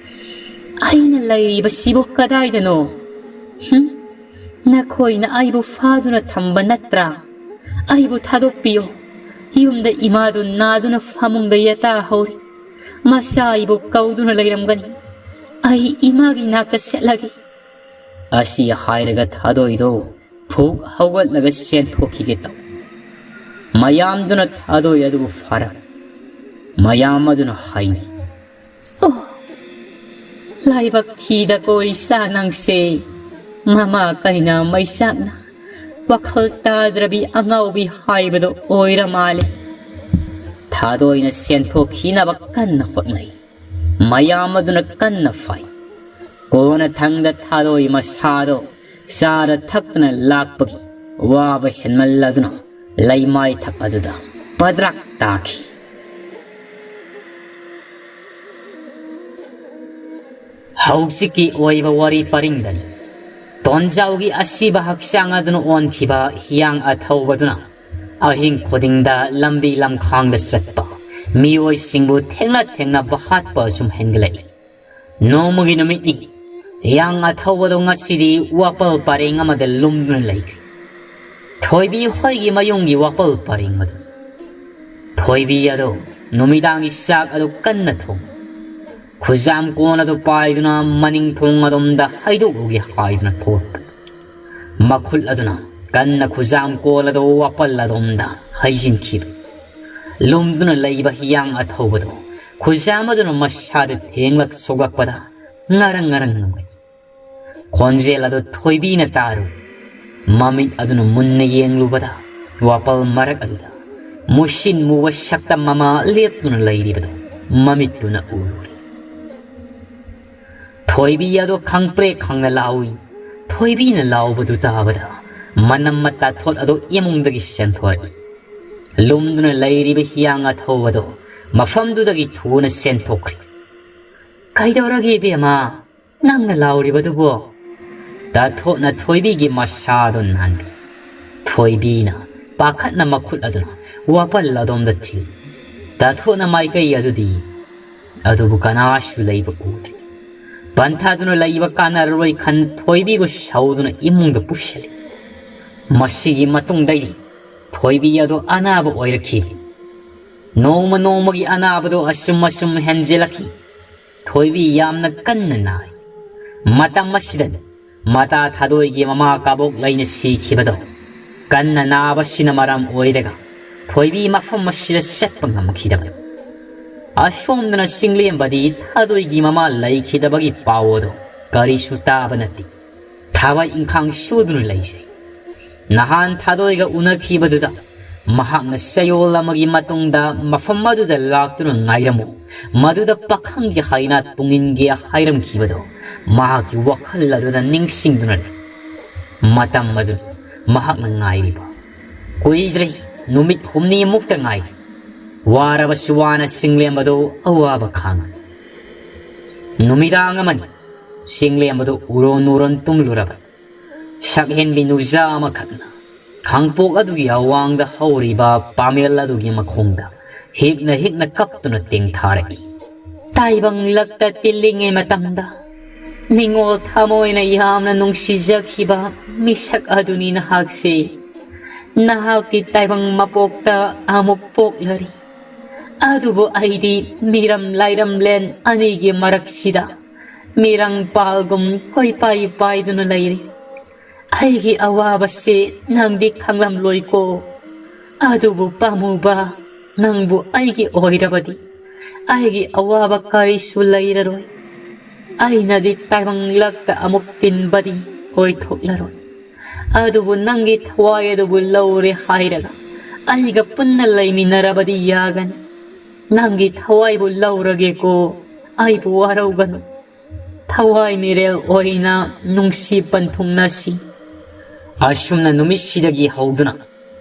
"ꯑꯩꯅ ꯂꯩꯔꯤꯕꯁꯤꯕꯨ ꯀꯗꯥꯏꯗꯅꯣ? ꯍꯨꯝ? ꯅꯈꯣꯏꯅ ꯑꯩꯕꯨ ꯐꯥꯗꯨꯅ ꯊꯝꯕ ꯅꯠꯇ꯭ꯔꯥ? ꯑꯩꯕꯨ ꯊꯥꯗꯣꯛꯄꯤꯌꯨ꯫ ꯌꯨꯝꯗ ꯏꯃꯥꯗꯨ ꯅꯥꯗꯨꯅ ꯐꯃꯨꯡꯗ ꯌꯦꯇꯥ ꯍꯧꯔꯤ꯫ ꯃꯆꯥ ꯑꯩꯕꯨ ꯀꯧꯗꯨꯅ ꯂꯩꯔꯝꯒꯅꯤ꯫ ꯑꯩ ꯏꯃꯥꯒꯤ ꯅꯥꯛꯇ ꯆꯠꯂꯒꯦ꯫" ꯑꯁꯤ ꯍꯥꯏꯔꯒ ꯊꯥꯗꯣꯏꯗꯣ ꯐꯨꯛ ꯍꯧꯒꯠꯂꯒ ꯆꯦꯟꯊꯣꯛꯈꯤꯒꯦ ꯇꯧ꯫ ꯃꯌꯥꯝꯗꯨꯅ ꯊꯥꯗꯣꯏ ꯑꯗꯨꯕꯨ ꯐꯥꯔꯝꯃꯤ꯫ ꯃꯌꯥꯝ ꯑꯗꯨꯅ ꯍꯥꯏꯅꯩ, "ꯑꯣ, ꯂꯥꯏꯕꯛ ꯊꯤꯗꯀꯣ ꯏꯆꯥ ꯅꯪꯁꯦ꯫ ꯃꯃꯥ ꯀꯩꯅꯥ ꯃꯩꯆꯥꯛꯅ ꯋꯥꯈꯜ ꯇꯥꯗ꯭ꯔꯕꯤ ꯑꯉꯥꯎꯕꯤ ꯍꯥꯏꯕꯗꯣ ꯑꯣꯏꯔ ꯃꯥꯜꯂꯦ꯫" ꯊꯥꯗꯣꯏꯅ ꯆꯦꯟꯊꯣꯛꯈꯤꯅꯕ ꯀꯟꯅ ꯍꯣꯠꯅꯩ꯫ ꯃꯌꯥꯝ ꯑꯗꯨꯅ ꯀꯟꯅ ꯐꯥꯏ꯫ ꯀꯣꯟꯅꯊꯪꯗ ꯊꯥꯗꯣꯏ ꯃꯁꯥꯗꯣ ꯆꯥꯔ ꯊꯛꯇꯅ ꯂꯥꯛꯄꯒꯤ ꯋꯥꯕ ꯍꯦꯟꯃꯜꯂꯗꯨꯅ ꯂꯩꯃꯥꯏꯊꯛ ꯑꯗꯨꯗ ꯄꯗ꯭ꯔꯥꯛ ꯇꯥꯈꯤ꯫ ꯍꯧꯖꯤꯛꯀꯤ ꯑꯣꯏꯕ ꯋꯥꯔꯤ ꯄꯔꯤꯡꯗꯅꯤ ꯇꯣꯟꯖꯥꯎꯒꯤ ꯑꯁꯤꯕ ꯍꯛꯆꯥꯡ ꯑꯗꯨꯅ ꯑꯣꯟꯈꯤꯕ ꯍꯤꯌꯥꯡ ꯑꯊꯧꯕꯗꯨꯅ ꯑꯍꯤꯡ ꯈꯨꯗꯤꯡꯗ ꯂꯝꯕꯤ ꯂꯝꯈꯥꯡꯗ ꯆꯠꯄ ꯃꯤꯑꯣꯏꯁꯤꯡꯕꯨ ꯊꯦꯡꯅ ꯊꯦꯡꯅꯕ ꯍꯥꯠꯄ ꯁꯨꯝ ꯍꯦꯟꯒꯠꯂꯛꯏ꯫ ꯅꯣꯡꯃꯒꯤ ꯅꯨꯃꯤꯠꯅꯤ꯫ ꯍꯤꯌꯥꯡ ꯑꯊꯧꯕꯗꯣ ꯉꯁꯤꯗꯤ ꯋꯥꯄꯜ ꯄꯔꯦꯡ ꯑꯃꯗ ꯂꯨꯝꯗꯨꯅ ꯂꯩꯈ꯭ꯔꯦ꯫ ꯊꯣꯏꯕꯤ ꯍꯣꯏꯒꯤ ꯃꯌꯨꯝꯒꯤ ꯋꯥꯄꯜ ꯄꯔꯦꯡ ꯑꯗꯨ꯫ ꯊꯣꯏꯕꯤ ꯑꯗꯣ ꯅꯨꯃꯤꯗꯥꯡꯒꯤ ꯆꯥꯛ ꯑꯗꯨ ꯀꯟꯅ ꯊꯣꯡ꯫ ꯈꯨꯖꯥꯝ ꯀꯣꯟ ꯑꯗꯨ ꯄꯥꯏꯗꯨꯅ ꯃꯅꯤꯡ ꯊꯣꯡ ꯑꯗꯣꯝꯗ ꯍꯩꯗꯣꯛꯂꯨꯒꯦ ꯍꯥꯏꯗꯨꯅ ꯊꯣꯛꯂꯛꯄ꯫ ꯃꯈꯨꯠ ꯑꯗꯨꯅ ꯀꯟꯅ ꯈꯨꯖꯥꯝ ꯀꯣꯜ ꯑꯗꯨ ꯋꯥꯄꯜ ꯑꯗꯣꯝꯗ ꯍꯩꯖꯤꯟꯈꯤꯕ꯫ ꯂꯨꯝꯗꯨꯅ ꯂꯩꯕ ꯍꯤꯌꯥꯡ ꯑꯊꯧꯕꯗꯨ ꯈꯨꯖꯥꯝ ꯑꯗꯨꯅ ꯃꯁꯥꯗ ꯊꯦꯡꯂꯛ ꯁꯣꯛꯂꯛꯄꯗ ꯉꯔꯪ ꯉꯔꯪ ꯉꯪꯂꯛꯏ꯫ ꯈꯣꯟꯖꯦꯜ ꯑꯗꯨ ꯊꯣꯏꯕꯤꯅ ꯇꯥꯔꯨ꯫ ꯃꯃꯤꯠ ꯑꯗꯨꯅ ꯃꯨꯟꯅ ꯌꯦꯡꯂꯨꯕꯗ ꯋꯥꯄꯜ ꯃꯔꯛ ꯑꯗꯨꯗ ꯃꯨꯁꯤꯟ ꯃꯨꯕ ꯁꯛꯇꯝ ꯑꯃ ꯂꯦꯞꯇꯨꯅ ꯂꯩꯔꯤꯕꯗꯨ ꯃꯃꯤꯠꯇꯨꯅ ꯎꯔꯨꯔꯦ꯫ ꯊꯣꯏꯕꯤ ꯑꯗꯨ ꯈꯪꯄ꯭ꯔꯦꯛ ꯈꯪꯅ ꯂꯥꯎꯏ꯫ ꯊꯣꯏꯕꯤꯅ ꯂꯥꯎꯕꯗꯨ ꯇꯥꯕꯗ ꯃꯅꯝ ꯃꯇꯥ ꯊꯣꯠ ꯑꯗꯨ ꯏꯃꯨꯡꯗꯒꯤ ꯆꯦꯟꯊꯣꯔꯛꯏ꯫ ꯂꯨꯝꯗꯨꯅ ꯂꯩꯔꯤꯕ ꯍꯤꯌꯥꯡ ꯑꯊꯧꯕꯗꯨ ꯃꯐꯝꯗꯨꯗꯒꯤ ꯊꯨꯅ ꯆꯦꯟꯊꯣꯛꯈ꯭ꯔꯦ꯫ "ꯀꯩꯗꯧꯔꯒꯦ ꯏꯕꯦꯝꯃ? ꯅꯪꯅ ꯂꯥꯎꯔꯤꯕꯗꯨꯕꯣ?" ꯇꯥꯊꯣꯠꯅ ꯊꯣꯏꯕꯤꯒꯤ ꯃꯁꯥꯗꯣ ꯅꯥꯟꯕꯤ꯫ ꯊꯣꯏꯕꯤꯅ ꯄꯥꯈꯠꯅ ꯃꯈꯨꯠ ꯑꯗꯨꯅ ꯋꯥꯄꯜ ꯑꯗꯣꯝꯗ ꯊꯤꯜꯂꯤ꯫ ꯇꯥꯊꯣꯠꯅ ꯃꯥꯏꯀꯩ ꯑꯗꯨꯗꯤ, ꯑꯗꯨꯕꯨ ꯀꯅꯥꯁꯨ ꯂꯩꯕ ꯎꯗ꯭ꯔꯤ꯫ ꯄꯟꯊꯥꯗꯨꯅ ꯂꯩꯕ ꯀꯥꯟꯅꯔꯔꯣꯏ ꯈꯟ ꯊꯣꯏꯕꯤꯕꯨ ꯁꯧꯗꯨꯅ ꯏꯃꯨꯡꯗ ꯄꯨꯁꯤꯜꯂꯤ꯫ ꯃꯁꯤꯒꯤ ꯃꯇꯨꯡꯗꯩꯗꯤ ꯊꯣꯏꯕꯤ ꯑꯗꯨ ꯑꯅꯥꯕ ꯑꯣꯏꯔꯛꯈꯤ꯫ ꯅꯣꯡꯃ ꯅꯣꯡꯃꯒꯤ ꯑꯅꯥꯕꯗꯨ ꯑꯁꯨꯝ ꯑꯁꯨꯝ ꯍꯦꯟꯖꯤꯜꯂꯛꯈꯤ꯫ ꯊꯣꯏꯕꯤ ꯌꯥꯝꯅ ꯀꯟꯅ ꯅꯥꯏ꯫ ꯃꯇꯝ ꯑꯁꯤꯗꯅꯤ ꯃꯇꯥ ꯊꯥꯗꯣꯏꯒꯤ ꯃꯃꯥ ꯀꯥꯕꯣꯛ ꯂꯩꯅ ꯁꯤꯈꯤꯕꯗꯣ꯫ ꯀꯟꯅ ꯅꯥꯕꯁꯤꯅ ꯃꯔꯝ ꯑꯣꯏꯔꯒ ꯊꯣꯏꯕꯤ ꯃꯐꯝ ꯑꯁꯤꯗ ꯆꯠꯄ ꯉꯝꯈꯤꯗꯕꯅꯤ꯫ ꯑꯁꯣꯝꯗꯅ ꯆꯤꯡꯂꯦꯝꯕꯗꯤ ꯊꯥꯗꯣꯏꯒꯤ ꯃꯃꯥ ꯂꯩꯈꯤꯗꯕꯒꯤ ꯄꯥꯎ ꯑꯗꯨ ꯀꯔꯤꯁꯨ ꯇꯥꯕ ꯅꯠꯇꯦ꯫ ꯊꯕꯛ ꯏꯪꯈꯥꯡ ꯁꯨꯗꯨꯅ ꯂꯩꯖꯩ꯫ ꯅꯍꯥꯟ ꯊꯥꯗꯣꯏꯒ ꯎꯅꯈꯤꯕꯗꯨꯗ ꯃꯍꯥꯛꯅ ꯆꯌꯣꯜ ꯑꯃꯒꯤ ꯃꯇꯨꯡꯗ ꯃꯐꯝ ꯑꯗꯨꯗ ꯂꯥꯛꯇꯨꯅ ꯉꯥꯏꯔꯝꯃꯨ, ꯃꯗꯨꯗ ꯄꯥꯈꯪꯒꯤ ꯍꯥꯏꯅ ꯇꯨꯡꯏꯟꯒꯦ ꯍꯥꯏꯔꯝꯈꯤꯕꯗꯣ ꯃꯍꯥꯛꯀꯤ ꯋꯥꯈꯜ ꯑꯗꯨꯗ ꯅꯤꯡꯁꯤꯡꯗꯨꯅ ꯂꯩ꯫ ꯃꯇꯝ ꯑꯗꯨ ꯃꯍꯥꯛꯅ ꯉꯥꯏꯔꯤꯕ ꯀꯨꯏꯗ꯭ꯔꯦ, ꯅꯨꯃꯤꯠ ꯍꯨꯝꯅꯤꯃꯨꯛꯇ ꯉꯥꯏꯔꯤ꯫ ꯋꯥꯔꯕꯁꯨ ꯋꯥꯅ ꯆꯤꯡꯂꯦꯝꯕꯗꯨ ꯑꯋꯥꯕ ꯈꯥꯡꯉꯤ꯫ ꯅꯨꯃꯤꯗꯥꯡ ꯑꯃꯅꯤ꯫ ꯆꯤꯡꯂꯦꯝꯕꯗꯨ ꯎꯔꯣꯟ ꯎꯔꯣꯟ ꯇꯨꯝꯂꯨꯔꯕ꯫ ꯁꯛꯍꯦꯟꯕꯤ ꯅꯨꯖꯥ ꯑꯃꯈꯛꯅ ꯈꯥꯡꯄꯣꯛ ꯑꯗꯨꯒꯤ ꯑꯋꯥꯡꯗ ꯍꯧꯔꯤꯕ ꯄꯥꯃꯦꯜ ꯑꯗꯨꯒꯤ ꯃꯈꯣꯡꯗ ꯍꯤꯛꯅ ꯍꯤꯛꯅ ꯀꯞꯇꯨꯅ ꯇꯦꯡꯊꯥꯔꯛꯏ꯫ ꯇꯥꯏꯕꯪꯂꯛꯇ ꯇꯤꯜꯂꯤꯉꯩ ꯃꯇꯝꯗ ꯅꯤꯡꯉꯣꯜ ꯊꯃꯣꯏꯅ ꯌꯥꯝꯅ ꯅꯨꯡꯁꯤꯖꯈꯤꯕ ꯃꯤꯁꯛ ꯑꯗꯨꯅꯤ ꯅꯍꯥꯛꯁꯦ꯫ ꯅꯍꯥꯛꯇꯤ ꯇꯥꯏꯕꯪ ꯃꯄꯣꯛꯇ ꯑꯃꯨꯛ ꯄꯣꯛꯂꯔꯤ꯫ ꯑꯗꯨꯕꯨ ꯑꯩꯗꯤ ꯃꯤꯔꯝ ꯂꯥꯏꯔꯝꯂꯦꯟ ꯑꯅꯤꯒꯤ ꯃꯔꯛꯁꯤꯗ ꯃꯤꯔꯪ ꯄꯥꯜꯒꯨꯝ ꯀꯣꯏꯄꯥꯏ ꯄꯥꯏꯗꯨꯅ ꯂꯩꯔꯤ꯫ ꯑꯩꯒꯤ ꯑꯋꯥꯕꯁꯤ ꯅꯪꯗꯤ ꯈꯪꯂꯝꯂꯣꯏꯀꯣ꯫ ꯑꯗꯨꯕꯨ ꯄꯥꯝꯃꯨꯕ, ꯅꯪꯕꯨ ꯑꯩꯒꯤ ꯑꯣꯏꯔꯕꯗꯤ ꯑꯩꯒꯤ ꯑꯋꯥꯕ ꯀꯔꯤꯁꯨ ꯂꯩꯔꯔꯣꯏ꯫ ꯑꯩꯅꯗꯤ ꯇꯥꯏꯕꯪꯂꯛꯇ ꯑꯃꯨꯛ ꯇꯤꯟꯕꯗꯤ ꯑꯣꯏꯊꯣꯛꯂꯔꯣꯏ꯫ ꯑꯗꯨꯕꯨ ꯅꯪꯒꯤ ꯊꯋꯥꯏ ꯑꯗꯨꯕꯨ ꯂꯧꯔꯦ ꯍꯥꯏꯔꯒ ꯑꯩꯒ ꯄꯨꯟꯅ ꯂꯩꯃꯤꯟꯅꯔꯕꯗꯤ ꯌꯥꯒꯅꯤ꯫ ꯅꯪꯒꯤ ꯊꯋꯥꯏꯕꯨ ꯂꯧꯔꯒꯦꯀꯣ, ꯑꯩꯕꯨ ꯋꯥꯔꯧꯒꯅꯨ꯫ ꯊꯋꯥꯏ ꯃꯤꯔꯦꯜ ꯑꯣꯏꯅ ꯅꯨꯡꯁꯤ ꯄꯟꯊꯨꯡꯅꯁꯤ꯫ ꯑꯁꯨꯝꯅ ꯅꯨꯃꯤꯠꯁꯤꯗꯒꯤ ꯍꯧꯗꯨꯅ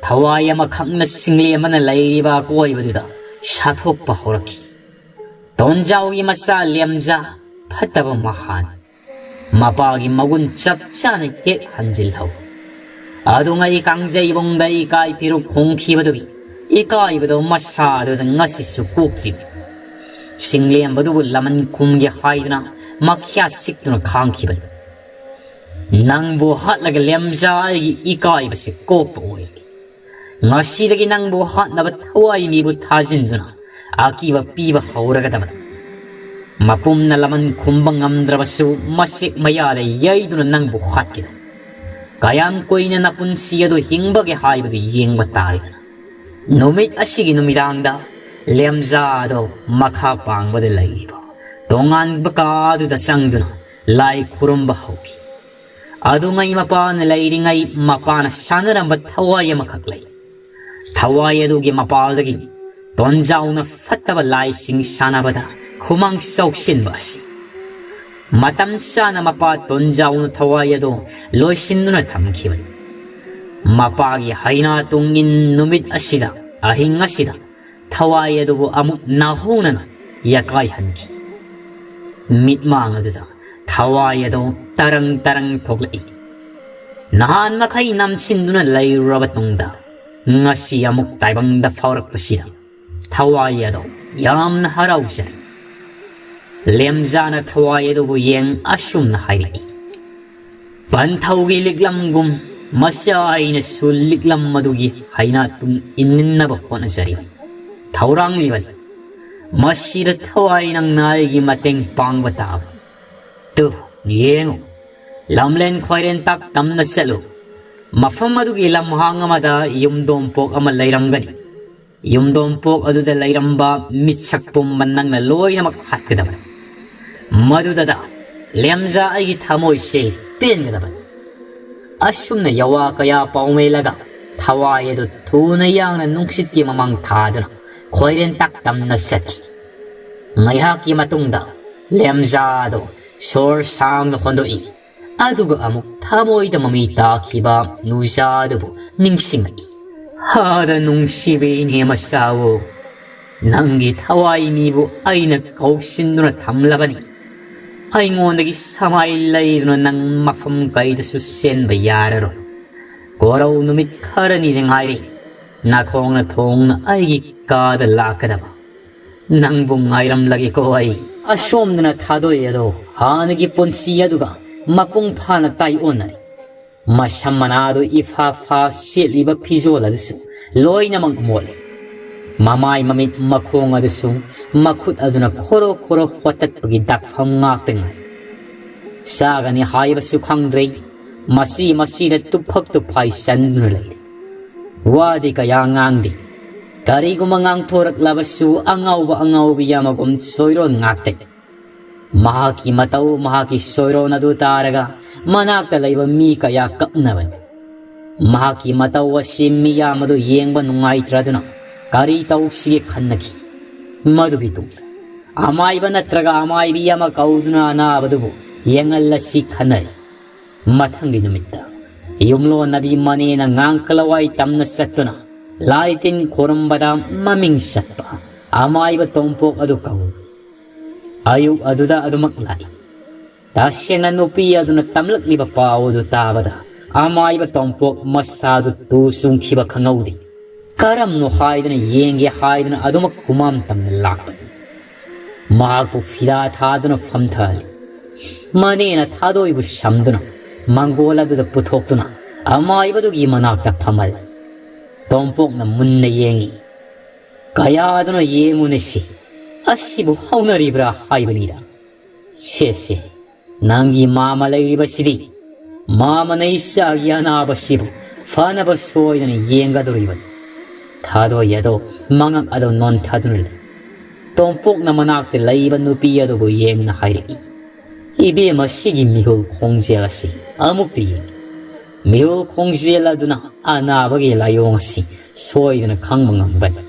ꯊꯋꯥꯏ ꯑꯃꯈꯛꯅ ꯆꯤꯡꯂꯦꯝꯕꯅ ꯂꯩꯔꯤꯕ ꯑꯀꯣꯏꯕꯗꯨꯗ ꯁꯥꯊꯣꯛꯄ ꯍꯧꯔꯛꯈꯤ꯫ ꯇꯣꯟꯖꯥꯎꯒꯤ ꯃꯆꯥ ꯂꯦꯝꯖꯥ ꯐꯠꯇꯕ ꯃꯍꯥꯅꯤ꯫ ꯃꯄꯥꯒꯤ ꯃꯒꯨꯟ ꯆꯞ ꯆꯥꯅ ꯍꯦꯛ ꯍꯟꯖꯤꯜꯍꯧ꯫ ꯑꯗꯨꯉꯩ ꯀꯥꯡꯖꯩꯕꯨꯡꯗ ꯏꯀꯥꯏ ꯐꯤꯔꯨꯛ ꯈꯣꯡꯈꯤꯕꯗꯨꯒꯤ ꯏꯀꯥꯏꯕꯗꯣ ꯃꯁꯥꯗꯨꯗ ꯉꯁꯤꯁꯨ ꯀꯣꯛꯇ꯭ꯔꯤꯕꯅꯤ꯫ ꯆꯤꯡꯂꯦꯝꯕꯗꯨꯕꯨ ꯂꯃꯟ ꯈꯨꯝꯒꯦ ꯍꯥꯏꯗꯨꯅ ꯃꯈ꯭ꯌꯥ ꯁꯤꯛꯇꯨꯅ ꯈꯥꯡꯈꯤꯕꯅꯤ꯫ ꯅꯪꯕꯨ ꯍꯥꯠꯂꯒ ꯂꯦꯝꯖꯥ ꯑꯩꯒꯤ ꯏꯀꯥꯏꯕꯁꯤ ꯀꯣꯛꯄ ꯑꯣꯏꯔꯦ꯫ ꯉꯁꯤꯗꯒꯤ ꯅꯪꯕꯨ ꯍꯥꯠꯅꯕ ꯊꯋꯥꯏ ꯃꯤꯕꯨ ꯊꯥꯖꯤꯟꯗꯨꯅ ꯑꯀꯤꯕ ꯄꯤꯕ ꯍꯧꯔꯒꯗꯕꯅꯤ꯫ ꯃꯄꯨꯝꯅ ꯂꯃꯟ ꯈꯨꯝꯕ ꯉꯝꯗ꯭ꯔꯕꯁꯨ ꯃꯆꯦꯛ ꯃꯌꯥꯗ ꯌꯩꯗꯨꯅ ꯅꯪꯕꯨ ꯍꯥꯠꯀꯗꯕꯅꯤ꯫ ꯀꯌꯥꯝ ꯀꯨꯏꯅ ꯅꯄꯨꯟꯁꯤ ꯑꯗꯨ ꯍꯤꯡꯕꯒꯦ ꯍꯥꯏꯕꯗꯨ ꯌꯦꯡꯕ ꯇꯥꯔꯦꯗꯅ꯫ ꯅꯨꯃꯤꯠ ꯑꯁꯤꯒꯤ ꯅꯨꯃꯤꯗꯥꯡꯗ ꯂꯦꯝꯖꯥꯗꯣ ꯃꯈꯥ ꯄꯥꯡꯕꯗ ꯂꯩꯔꯤꯕ ꯇꯣꯉꯥꯟꯕ ꯀꯥ ꯑꯗꯨꯗ ꯆꯪꯗꯨꯅ ꯂꯥꯏ ꯈꯨꯔꯨꯝꯕ ꯍꯧꯈꯤ꯫ ꯑꯗꯨꯉꯩ ꯃꯄꯥꯅ ꯂꯩꯔꯤꯉꯩ ꯃꯄꯥꯅ ꯁꯥꯟꯅꯔꯝꯕ ꯊꯋꯥꯏ ꯑꯃꯈꯛ ꯂꯩ꯫ ꯊꯋꯥꯏ ꯑꯗꯨꯒꯤ ꯃꯄꯥꯜꯗꯒꯤ ꯇꯣꯟꯖꯥꯎꯅ ꯐꯠꯇꯕ ꯂꯥꯏꯁꯤꯡ ꯁꯥꯟꯅꯕꯗ ꯈꯨꯃꯥꯡ ꯆꯥꯎꯁꯤꯟꯕ ꯑꯁꯤ꯫ ꯃꯇꯝ ꯆꯥꯅ ꯃꯄꯥ ꯇꯣꯟꯖꯥꯎꯅ ꯊꯋꯥꯏ ꯑꯗꯨ ꯂꯣꯏꯁꯤꯟꯗꯨꯅ ꯊꯝꯈꯤꯕꯅꯤ꯫ ꯃꯄꯥꯒꯤ ꯍꯩꯅꯥ ꯇꯨꯡꯏꯟ ꯅꯨꯃꯤꯠ ꯑꯁꯤꯗ, ꯑꯍꯤꯡ ꯑꯁꯤꯗ ꯊꯋꯥꯏ ꯑꯗꯨꯕꯨ ꯑꯃꯨꯛ ꯅꯥꯍꯧꯅꯅ ꯌꯥꯀꯥꯏꯍꯟꯈꯤ꯫ ꯃꯤꯠꯃꯥꯡ ꯑꯗꯨꯗ ꯊꯋꯥꯏ ꯑꯗꯨ ꯇꯔꯪ ꯇꯔꯪ ꯊꯣꯛꯂꯛꯏ꯫ ꯅꯍꯥꯟ ꯃꯈꯩ ꯅꯝꯁꯤꯟꯗꯨꯅ ꯂꯩꯔꯨꯔꯕ ꯇꯨꯡꯗ ꯉꯁꯤ ꯑꯃꯨꯛ ꯇꯥꯏꯕꯪꯗ ꯐꯥꯎꯔꯛꯄꯁꯤꯗ ꯊꯋꯥꯏ ꯑꯗꯨ ꯌꯥꯝꯅ ꯍꯔꯥꯎꯖꯔꯦ꯫ ꯂꯦꯝꯖꯥꯅ ꯊꯋꯥꯏ ꯑꯗꯨꯕꯨ ꯌꯦꯡ ꯑꯁꯨꯝꯅ ꯍꯥꯏꯔꯛꯏ, "ꯄꯟꯊꯧꯒꯤ ꯂꯤꯛꯂꯝꯒꯨꯝ ꯃꯆꯥ ꯑꯩꯅꯁꯨ ꯂꯤꯛꯂꯝ ꯑꯗꯨꯒꯤ ꯍꯩꯅꯥ ꯇꯨꯡ ꯏꯟꯅꯕ ꯍꯣꯠꯅꯖꯔꯤꯕꯅꯤ, ꯊꯧꯔꯥꯡꯂꯤꯕꯅꯤ꯫ ꯃꯁꯤꯗ ꯊꯋꯥꯏ ꯅꯪꯅ ꯑꯩꯒꯤ ꯃꯇꯦꯡ ꯄꯥꯡꯕ ꯇꯥꯕꯅꯤ꯫ ꯇꯨ, ꯌꯦꯡꯉꯨ, ꯂꯝꯂꯦꯟ ꯈ꯭ꯋꯥꯏꯔꯦꯟ ꯇꯥꯛ ꯇꯝꯅ ꯆꯠꯂꯨ꯫ ꯃꯐꯝ ꯑꯗꯨꯒꯤ ꯂꯝꯍꯥꯡ ꯑꯃꯗ ꯌꯨꯝꯗꯣꯡꯄꯣꯛ ꯑꯃ ꯂꯩꯔꯝꯒꯅꯤ꯫ ꯌꯨꯝꯗꯣꯡꯄꯣꯛ ꯑꯗꯨꯗ ꯂꯩꯔꯝꯕ ꯃꯤꯠꯁꯛ ꯄꯨꯝꯕ ꯅꯪꯅ ꯂꯣꯏꯅꯃꯛ ꯍꯥꯠꯀꯗꯕꯅꯤ꯫ ꯃꯗꯨꯗꯗ ꯂꯦꯝꯖꯥ ꯑꯩꯒꯤ ꯊꯃꯣꯏꯁꯦ ꯄꯦꯟꯒꯗꯕꯅꯤ꯫" ꯑꯁꯨꯝꯅ ꯌꯋꯥ ꯀꯌꯥ ꯄꯥꯎꯃꯦꯜꯂꯒ ꯊꯋꯥꯏ ꯑꯗꯨ ꯊꯨꯅ ꯌꯥꯡꯅ ꯅꯨꯡꯁꯤꯠꯀꯤ ꯃꯃꯥꯡ ꯊꯥꯗꯨꯅ ꯈ꯭ꯋꯥꯏꯔꯦꯟ ꯇꯥꯛ ꯇꯝꯅ ꯆꯠꯈꯤ꯫ ꯉꯥꯏꯍꯥꯛꯀꯤ ꯃꯇꯨꯡꯗ ꯂꯦꯝꯖꯥ ꯑꯗꯨ ꯁꯣꯔ ꯁꯥꯡꯅ ꯍꯣꯟꯗꯣꯛꯏ꯫ ꯑꯗꯨꯒ ꯑꯃꯨꯛ ꯊꯃꯣꯏꯗ ꯃꯃꯤ ꯇꯥꯈꯤꯕ ꯅꯨꯖꯥ ꯑꯗꯨꯕꯨ ꯅꯤꯡꯁꯤꯡꯂꯛꯏ꯫ "ꯍꯥꯗ ꯅꯨꯡꯁꯤꯕꯤ ꯏꯅꯦ ꯃꯆꯥꯋꯣ, "ꯅꯪꯒꯤ ꯊꯋꯥꯏ ꯃꯤꯕꯨ ꯑꯩꯅ ꯀꯧꯁꯤꯟꯗꯨꯅ ꯊꯝꯂꯕꯅꯤ꯫ ꯑꯩꯉꯣꯟꯗꯒꯤ ꯁꯃꯥꯏ ꯂꯩꯗꯨꯅ ꯅꯪ ꯃꯐꯝ ꯀꯩꯗꯁꯨ ꯆꯦꯟꯕ ꯌꯥꯔꯔꯣꯏ꯫ ꯀꯣꯔꯧ ꯅꯨꯃꯤꯠ ꯈꯔꯅꯤꯗ ꯉꯥꯏꯔꯦ꯫ ꯅꯥꯈꯣꯡꯅ ꯊꯣꯡꯅ ꯑꯩꯒꯤ ꯀꯥꯗ ꯂꯥꯛꯀꯗꯕ꯫ ꯅꯪꯕꯨ ꯉꯥꯏꯔꯝꯂꯒꯦꯀꯣ ꯑꯩ꯫" ꯑꯁꯣꯝꯗꯅ ꯊꯥꯗꯣꯏ ꯑꯗꯣ ꯍꯥꯟꯅꯒꯤ ꯄꯨꯟꯁꯤ ꯑꯗꯨꯒ ꯃꯄꯨꯡ ꯐꯥꯅ ꯇꯥꯏꯑꯣꯟꯅꯔꯦ꯫ ꯃꯁꯝ ꯃꯅꯥꯗꯨ ꯏꯐꯥ ꯐꯥ, ꯁꯦꯠꯂꯤꯕ ꯐꯤꯖꯣꯜ ꯑꯗꯨꯁꯨ ꯂꯣꯏꯅꯃꯛ ꯃꯣꯠꯂꯤ꯫ ꯃꯃꯥꯏ ꯃꯃꯤꯠ ꯃꯈꯣꯡ ꯑꯗꯨꯁꯨ ꯃꯈꯨꯠ ꯑꯗꯨꯅ ꯈꯣꯔꯣ ꯈꯣꯔꯣ ꯍꯣꯠꯇꯠꯄꯒꯤ ꯗꯥꯛꯐꯝ ꯉꯥꯛꯇ ꯉꯥꯏ꯫ ꯆꯥꯒꯅꯤ ꯍꯥꯏꯕꯁꯨ ꯈꯪꯗ꯭ꯔꯦ꯫ ꯃꯁꯤ ꯃꯁꯤꯗ ꯇꯨꯐꯛ ꯇꯨꯐꯥꯏ ꯆꯟꯗꯨꯅ ꯂꯩꯔꯤ꯫ ꯋꯥꯗꯤ ꯀꯌꯥ ꯉꯥꯡꯗꯦ꯫ ꯀꯔꯤꯒꯨꯝꯕ ꯉꯥꯡꯊꯣꯔꯛꯂꯕꯁꯨ ꯑꯉꯥꯎꯕ ꯑꯉꯥꯎꯕꯤ ꯑꯃꯒꯨꯝ ꯁꯣꯏꯔꯣꯟ ꯉꯥꯛꯇ꯫ ꯃꯍꯥꯛꯀꯤ ꯃꯇꯧ, ꯃꯍꯥꯛꯀꯤ ꯁꯣꯏꯔꯣꯟ ꯑꯗꯨ ꯇꯥꯔꯒ ꯃꯅꯥꯛꯇ ꯂꯩꯕ ꯃꯤ ꯀꯌꯥ ꯀꯞꯅꯕꯅꯤ꯫ ꯃꯍꯥꯛꯀꯤ ꯃꯇꯧ ꯑꯁꯤ ꯃꯤꯌꯥꯝ ꯑꯗꯨ ꯌꯦꯡꯕ ꯅꯨꯡꯉꯥꯏꯇ꯭ꯔꯗꯨꯅ ꯀꯔꯤ ꯇꯧꯁꯤꯒꯦ ꯈꯟꯅꯈꯤ꯫ ꯃꯗꯨꯒꯤ ꯇꯨꯡꯗ ꯑꯃꯥꯏꯕ ꯅꯠꯇ꯭ꯔꯒ ꯑꯃꯥꯏꯕꯤ ꯑꯃ ꯀꯧꯗꯨꯅ ꯑꯅꯥꯕꯗꯨꯕꯨ ꯌꯦꯡꯍꯜꯂꯁꯤ ꯈꯟꯅꯔꯤ꯫ ꯃꯊꯪꯒꯤ ꯅꯨꯃꯤꯠꯇ ꯌꯨꯝꯂꯣꯟꯅꯕꯤ ꯃꯅꯦꯅ ꯉꯥꯡꯀ ꯂꯋꯥꯏ ꯇꯝꯅ ꯆꯠꯇꯨꯅ ꯂꯥꯏ ꯇꯤꯟ ꯈꯣꯔꯝꯕꯗ ꯃꯃꯤꯡ ꯆꯠꯄ ꯑꯃꯥꯏꯕ ꯇꯣꯝꯄꯣꯛ ꯑꯗꯨ ꯀꯧꯏ꯫ ꯑꯌꯨꯛ ꯑꯗꯨꯗ ꯑꯗꯨꯃꯛ ꯂꯥꯛꯏ꯫ ꯇꯁꯦꯡꯅ ꯅꯨꯄꯤ ꯑꯗꯨꯅ ꯇꯝꯂꯛꯂꯤꯕ ꯄꯥꯎ ꯑꯗꯨ ꯇꯥꯕꯗ ꯑꯃꯥꯏꯕ ꯇꯣꯝꯄꯣꯛ ꯃꯁꯥꯗꯨ ꯇꯨ ꯆꯨꯡꯈꯤꯕ ꯈꯪꯍꯧꯗꯦ꯫ ꯀꯔꯝꯅꯣ ꯍꯥꯏꯗꯨꯅ ꯌꯦꯡꯒꯦ ꯍꯥꯏꯗꯨꯅ ꯑꯗꯨꯃꯛ ꯀꯨꯃꯥꯝ ꯇꯝꯅ ꯂꯥꯛꯄꯅꯤ꯫ ꯃꯍꯥꯛꯄꯨ ꯐꯤꯗꯥ ꯊꯥꯗꯨꯅ ꯐꯝꯊꯍꯜꯂꯤ꯫ ꯃꯅꯦꯅ ꯊꯥꯗꯣꯏꯕꯨ ꯁꯝꯗꯨꯅ ꯃꯪꯒꯣꯜ ꯑꯗꯨꯗ ꯄꯨꯊꯣꯛꯇꯨꯅ ꯑꯃꯥꯏꯕꯗꯨꯒꯤ ꯃꯅꯥꯛꯇ ꯐꯝꯍꯜꯂꯤ꯫ ꯇꯣꯝꯄꯣꯛꯅ ꯃꯨꯟꯅ ꯌꯦꯡꯉꯤ꯫ "ꯀꯌꯥꯗꯅꯣ ꯌꯦꯡꯉꯨꯅꯦ ꯁꯤ, ꯑꯁꯤꯕꯨ ꯍꯧꯅꯔꯤꯕ꯭ꯔꯥ ꯍꯥꯏꯕꯅꯤꯗ꯫ ꯁꯦ ꯁꯦ, ꯅꯪꯒꯤ ꯃꯥꯃ ꯂꯩꯔꯤꯕꯁꯤꯗꯤ, ꯃꯥꯃꯅ ꯏꯆꯥꯒꯤ ꯑꯅꯥꯕꯁꯤꯕꯨ ꯐꯅꯕ ꯁꯣꯏꯗꯅ ꯌꯦꯡꯒꯗꯧꯔꯤꯕꯅꯤ꯫" ꯊꯥꯗꯣꯏ ꯑꯗꯣ ꯃꯉꯛ ꯑꯗꯨ ꯅꯣꯟꯊꯗꯨꯅ ꯂꯩ꯫ ꯇꯣꯝꯄꯣꯛꯅ ꯃꯅꯥꯛꯇ ꯂꯩꯕ ꯅꯨꯄꯤ ꯑꯗꯨꯕꯨ ꯌꯦꯡꯅ ꯍꯥꯏꯔꯛꯏ, "ꯏꯕꯦꯝꯃ, ꯁꯤꯒꯤ ꯃꯤꯍꯨꯜ ꯈꯣꯡꯖꯦꯜ ꯑꯁꯤ ꯑꯃꯨꯛꯇ ꯌꯦꯡ꯫ ꯃꯤꯍꯨꯜ ꯈꯣꯡꯖꯦꯜ ꯑꯗꯨꯅ ꯑꯅꯥꯕꯒꯤ ꯂꯥꯏꯑꯣꯡ ꯑꯁꯤ ꯁꯣꯏꯗꯅ ꯈꯪꯕ ꯉꯝꯒꯅꯤ꯫"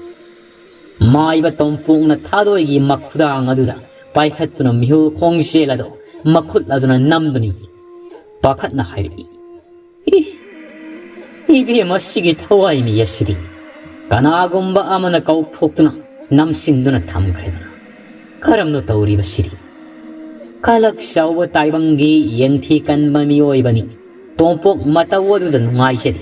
ꯃꯥꯏꯕ ꯇꯣꯝꯄꯣꯛꯅ ꯊꯥꯗꯣꯏꯒꯤ ꯃꯈꯨꯗꯥꯡ ꯑꯗꯨꯗ ꯄꯥꯏꯈꯠꯇꯨꯅ ꯃꯤꯍꯨꯜ ꯈꯣꯡꯖꯦꯜ ꯑꯗꯨ ꯃꯈꯨꯠ ꯑꯗꯨꯅ ꯅꯝꯗꯨꯅ ꯌꯦꯡ꯫ ꯄꯥꯈꯠꯅ ꯍꯥꯏꯔꯛꯏ, "ꯏ, ꯏꯕꯦꯝꯃ, ꯁꯤꯒꯤ ꯊꯋꯥꯏ ꯃꯤ ꯑꯁꯤꯗꯤ ꯀꯅꯥꯒꯨꯝꯕ ꯑꯃꯅ ꯀꯧꯊꯣꯛꯇꯨꯅ ꯅꯝꯁꯤꯟꯗꯨꯅ ꯊꯝꯈ꯭ꯔꯦꯗꯅ꯫ ꯀꯔꯝꯅꯣ ꯇꯧꯔꯤꯕꯁꯤꯗꯤ? ꯀꯂꯛ ꯆꯥꯎꯕ ꯇꯥꯏꯕꯪꯒꯤ ꯌꯦꯡꯊꯤ ꯀꯟꯕ ꯃꯤꯑꯣꯏꯕꯅꯤ꯫ ꯇꯣꯝꯄꯣꯛ ꯃꯇꯧ ꯑꯗꯨꯗ ꯅꯨꯡꯉꯥꯏꯖꯗꯦ꯫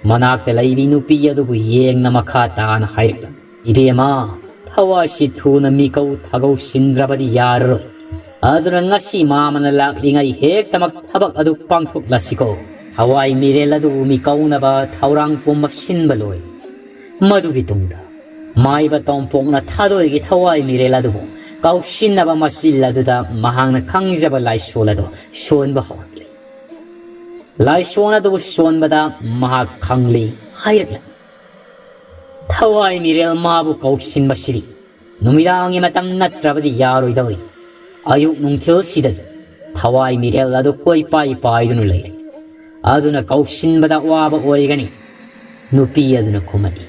ꯃꯅꯥꯛꯇ ꯂꯩꯕꯤ ꯅꯨꯄꯤ ꯑꯗꯨꯕꯨ ꯌꯦꯡꯅ ꯃꯈꯥ ꯇꯥꯅ ꯍꯥꯏꯔꯛꯂꯝꯃꯤ, "ꯏꯕꯦꯝꯃ, ꯊꯋꯥꯏꯁꯤ ꯊꯨꯅ ꯃꯤꯀꯧ ꯊꯥꯒꯧꯁꯤꯟꯗ꯭ꯔꯕꯗꯤ ꯌꯥꯔꯔꯣꯏ꯫ ꯑꯗꯨꯅ ꯉꯁꯤ ꯃꯥꯃꯅ ꯂꯥꯛꯂꯤꯉꯩ ꯍꯦꯛꯇꯃꯛ ꯊꯕꯛ ꯑꯗꯨ ꯄꯥꯡꯊꯣꯛꯂꯁꯤꯀꯣ꯫ ꯊꯋꯥꯏ ꯃꯤꯔꯦꯜ ꯑꯗꯨꯕꯨ ꯃꯤꯀꯧꯅꯕ ꯊꯧꯔꯥꯡ ꯄꯨꯝꯕ ꯁꯤꯟꯕ ꯂꯣꯏ꯫ ꯃꯗꯨꯒꯤ ꯇꯨꯡꯗ ꯃꯥꯏꯕ ꯇꯣꯝꯄꯣꯛꯅ ꯊꯥꯗꯣꯏꯒꯤ ꯊꯋꯥꯏ ꯃꯤꯔꯦꯜ ꯑꯗꯨꯕꯨ ꯀꯥꯎꯁꯤꯟꯅꯕ ꯃꯆꯤꯜ ꯑꯗꯨꯗ ꯃꯍꯥꯛꯅ ꯈꯪꯖꯕ ꯂꯥꯏꯁꯣꯟ ꯑꯗꯨ ꯁꯣꯟꯕ ꯍꯧꯔꯛꯂꯤ꯫ ꯂꯥꯏꯁꯣꯟ ꯑꯗꯨꯕꯨ ꯁꯣꯟꯕꯗ ꯃꯍꯥꯛ ꯈꯪꯂꯤ ꯍꯥꯏꯔꯛꯂꯤ꯫ ꯊꯋꯥꯏ ꯃꯤꯔꯦꯜ ꯃꯥꯕꯨ ꯀꯧꯁꯤꯟꯕꯁꯤꯗꯤ ꯅꯨꯃꯤꯗꯥꯡꯒꯤ ꯃꯇꯝ ꯅꯠꯇ꯭ꯔꯕꯗꯤ ꯌꯥꯔꯣꯏꯗꯧꯔꯤ꯫ ꯑꯌꯨꯛ ꯅꯨꯡꯊꯤꯜꯁꯤꯗꯗꯤ ꯊꯋꯥꯏ ꯃꯤꯔꯦꯜ ꯑꯗꯨ ꯀꯣꯏꯄꯥꯏ ꯄꯥꯏꯗꯨꯅ ꯂꯩꯔꯤ꯫ ꯑꯗꯨꯅ ꯀꯧꯁꯤꯟꯕꯗ ꯑꯋꯥꯕ ꯑꯣꯏꯒꯅꯤ꯫ ꯅꯨꯄꯤ ꯑꯗꯨꯅ ꯈꯨꯝꯃꯛꯏ,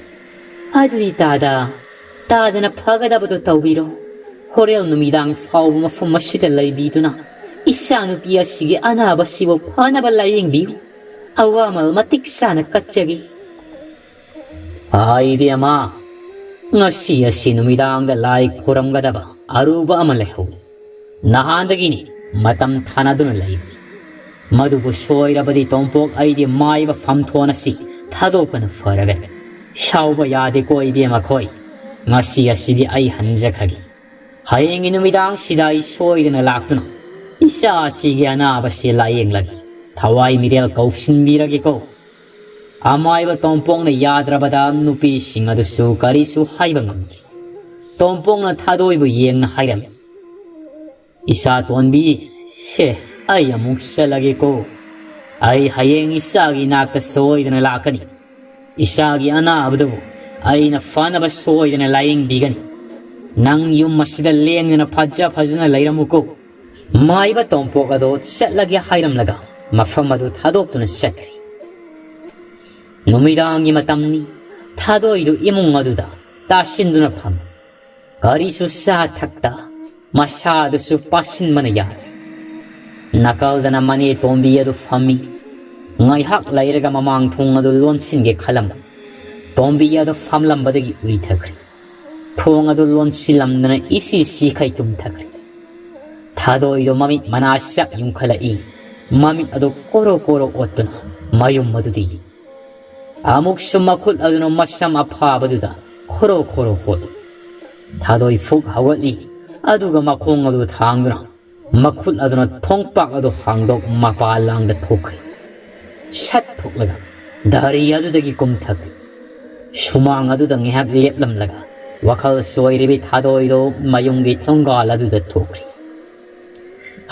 "ꯑꯗꯨꯗꯤ ꯇꯥꯗ, ꯇꯥꯗꯅ ꯐꯒꯗꯕꯗꯨ ꯇꯧꯕꯤꯔꯣ꯫ ꯍꯣꯔꯦꯟ ꯅꯨꯃꯤꯗꯥꯡ ꯐꯥꯎꯕ ꯃꯐꯝ ꯑꯁꯤꯗ ꯂꯩꯕꯤꯗꯨꯅ ꯏꯆꯥ ꯅꯨꯄꯤ ꯑꯁꯤꯒꯤ ꯑꯅꯥꯕꯁꯤꯕꯨ ꯐꯅꯕ ꯂꯥꯌꯦꯡꯕꯤꯌꯨ꯫ ꯑꯋꯥꯃꯜ ꯃꯇꯤꯛ ꯆꯥꯅ ꯀꯠꯆꯒꯦ꯫" "ꯑꯥ, ꯏꯕꯦꯝꯃ, ꯉꯁꯤ ꯑꯁꯤ ꯅꯨꯃꯤꯗꯥꯡꯗ ꯂꯥꯏ ꯈꯨꯔꯝꯒꯗꯕ ꯑꯔꯨꯕ ꯑꯃ ꯂꯩꯍꯧꯏ꯫ ꯅꯍꯥꯟꯗꯒꯤꯅꯤ ꯃꯇꯝ ꯊꯥꯅꯗꯨꯅ ꯂꯩꯕꯅꯤ꯫ ꯃꯗꯨꯕꯨ ꯁꯣꯏꯔꯕꯗꯤ ꯇꯣꯝꯄꯣꯛ ꯑꯩꯗꯤ ꯃꯥꯏꯕ ꯐꯝꯊꯣꯟ ꯑꯁꯤ ꯊꯥꯗꯣꯛꯄꯅ ꯐꯔꯒꯅꯤ꯫ ꯁꯥꯎꯕ ꯌꯥꯗꯦꯀꯣ ꯏꯕꯦꯝꯃ ꯈꯣꯏ꯫ ꯉꯁꯤ ꯑꯁꯤꯗꯤ ꯑꯩ ꯍꯟꯖꯈ꯭ꯔꯒꯦ꯫ ꯍꯌꯦꯡꯒꯤ ꯅꯨꯃꯤꯗꯥꯡꯁꯤꯗ ꯑꯩ ꯁꯣꯏꯗꯅ ꯂꯥꯛꯇꯨꯅ ꯏꯆꯥ ꯑꯁꯤꯒꯤ ꯑꯅꯥꯕꯁꯤ ꯂꯥꯌꯦꯡꯂꯒꯦ꯫ ꯊꯋꯥꯏ ꯃꯤꯔꯦꯜ ꯀꯧꯁꯤꯟꯕꯤꯔꯒꯦꯀꯣ꯫" ꯑꯃꯥꯏꯕ ꯇꯣꯝꯄꯣꯛꯅ ꯌꯥꯗ꯭ꯔꯕꯗ ꯅꯨꯄꯤꯁꯤꯡ ꯑꯗꯨꯁꯨ ꯀꯔꯤꯁꯨ ꯍꯥꯏꯕ ꯉꯝꯗ꯭ꯔꯦ꯫ ꯇꯣꯝꯄꯣꯛꯅ ꯊꯥꯗꯣꯏꯕꯨ ꯌꯦꯡꯅ ꯍꯥꯏꯔꯝꯃꯤ, "ꯏꯆꯥ ꯇꯣꯟꯕꯤ, ꯁꯦ, ꯑꯩ ꯑꯃꯨꯛ ꯆꯠꯂꯒꯦꯀꯣ꯫ ꯑꯩ ꯍꯌꯦꯡ ꯏꯆꯥꯒꯤ ꯏꯅꯥꯛꯇ ꯁꯣꯏꯗꯅ ꯂꯥꯛꯀꯅꯤ꯫ ꯏꯆꯥꯒꯤ ꯑꯅꯥꯕꯗꯨꯕꯨ ꯑꯩꯅ ꯐꯅꯕ ꯁꯣꯏꯗꯅ ꯂꯥꯌꯦꯡꯕꯤꯒꯅꯤ꯫ ꯅꯪ ꯌꯨꯝ ꯑꯁꯤꯗ ꯂꯦꯡꯗꯅ ꯐꯖ ꯐꯖꯅ ꯂꯩꯔꯝꯃꯨꯀꯣ꯫" ꯃꯥꯏꯕ ꯇꯣꯝꯄꯣꯛ ꯑꯗꯣ ꯆꯠꯂꯒꯦ ꯍꯥꯏꯔꯝꯂꯒ ꯃꯐꯝ ꯑꯗꯨ ꯊꯥꯗꯣꯛꯇꯨꯅ ꯆꯠꯈ꯭ꯔꯦ꯫ ꯅꯨꯃꯤꯗꯥꯡꯒꯤ ꯃꯇꯝꯅꯤ꯫ ꯊꯥꯗꯣꯏꯗꯨ ꯏꯃꯨꯡ ꯑꯗꯨꯗ ꯇꯥꯁꯤꯟꯗꯨꯅ ꯐꯝꯃꯤ꯫ ꯀꯔꯤꯁꯨ ꯆꯥ ꯊꯛꯇ ꯃꯁꯥꯗꯨꯁꯨ ꯄꯥꯁꯤꯟꯕꯅ ꯌꯥꯗ꯭ꯔꯦ꯫ ꯅꯥꯀꯜꯗꯅ ꯃꯅꯦ ꯇꯣꯝꯕꯤ ꯑꯗꯨ ꯐꯝꯃꯤ꯫ ꯉꯥꯏꯍꯥꯛ ꯂꯩꯔꯒ ꯃꯃꯥꯡ ꯊꯣꯡ ꯑꯗꯨ ꯂꯣꯟꯁꯤꯟꯒꯦ ꯈꯜꯂꯝꯕ ꯇꯣꯝꯕꯤ ꯑꯗꯨ ꯐꯝꯂꯝꯕꯗꯒꯤ ꯎꯏꯊꯈ꯭ꯔꯦ꯫ ꯊꯣꯡ ꯑꯗꯨ ꯂꯣꯟꯁꯤꯜꯂꯝꯗꯅ ꯏꯁꯤ ꯁꯤꯈꯩ ꯇꯨꯝꯊꯈ꯭ꯔꯦ꯫ ꯊꯥꯗꯣꯏꯗꯣ ꯃꯃꯤꯠ ꯃꯅꯥ ꯆꯥꯛ ꯌꯨꯡꯈꯠꯂꯛꯏ꯫ ꯃꯃꯤꯠ ꯑꯗꯨ ꯀꯣꯔꯣ ꯀꯣꯔꯣ ꯑꯣꯠꯇꯨꯅ ꯃꯌꯨꯝ ꯑꯗꯨꯗ ꯌꯦꯡ꯫ ꯑꯃꯨꯛꯁꯨ ꯃꯈꯨꯠ ꯑꯗꯨꯅ ꯃꯁꯝ ꯑꯐꯥꯕꯗꯨꯗ ꯈꯣꯔꯣ ꯈꯣꯔꯣ ꯈꯣꯠꯂꯤ꯫ ꯊꯥꯗꯣꯏ ꯐꯨꯛ ꯍꯧꯒꯠꯂꯤ꯫ ꯑꯗꯨꯒ ꯃꯈꯣꯡ ꯑꯗꯨ ꯊꯥꯡꯗꯨꯅ ꯃꯈꯨꯠ ꯑꯗꯨꯅ ꯊꯣꯡꯄꯥꯛ ꯑꯗꯨ ꯍꯥꯡꯗꯣꯛ ꯃꯄꯥ ꯂꯥꯡꯗ ꯊꯣꯛꯈ꯭ꯔꯦ꯫ ꯁꯠ ꯊꯣꯛꯂꯒ ꯗꯥꯔꯤ ꯑꯗꯨꯗꯒꯤ ꯀꯨꯝꯊꯈ꯭ꯔꯦ꯫ ꯁꯨꯃꯥꯡ ꯑꯗꯨꯗ ꯉꯥꯏꯍꯥꯛ ꯂꯦꯞꯂꯝꯂꯒ ꯋꯥꯈꯜ ꯆꯣꯏꯔꯤꯕꯤ ꯊꯥꯗꯣꯏꯗꯣ ꯃꯌꯨꯝꯒꯤ ꯊꯣꯡꯒꯥꯜ ꯑꯗꯨꯗ ꯊꯣꯛꯈ꯭ꯔꯦ꯫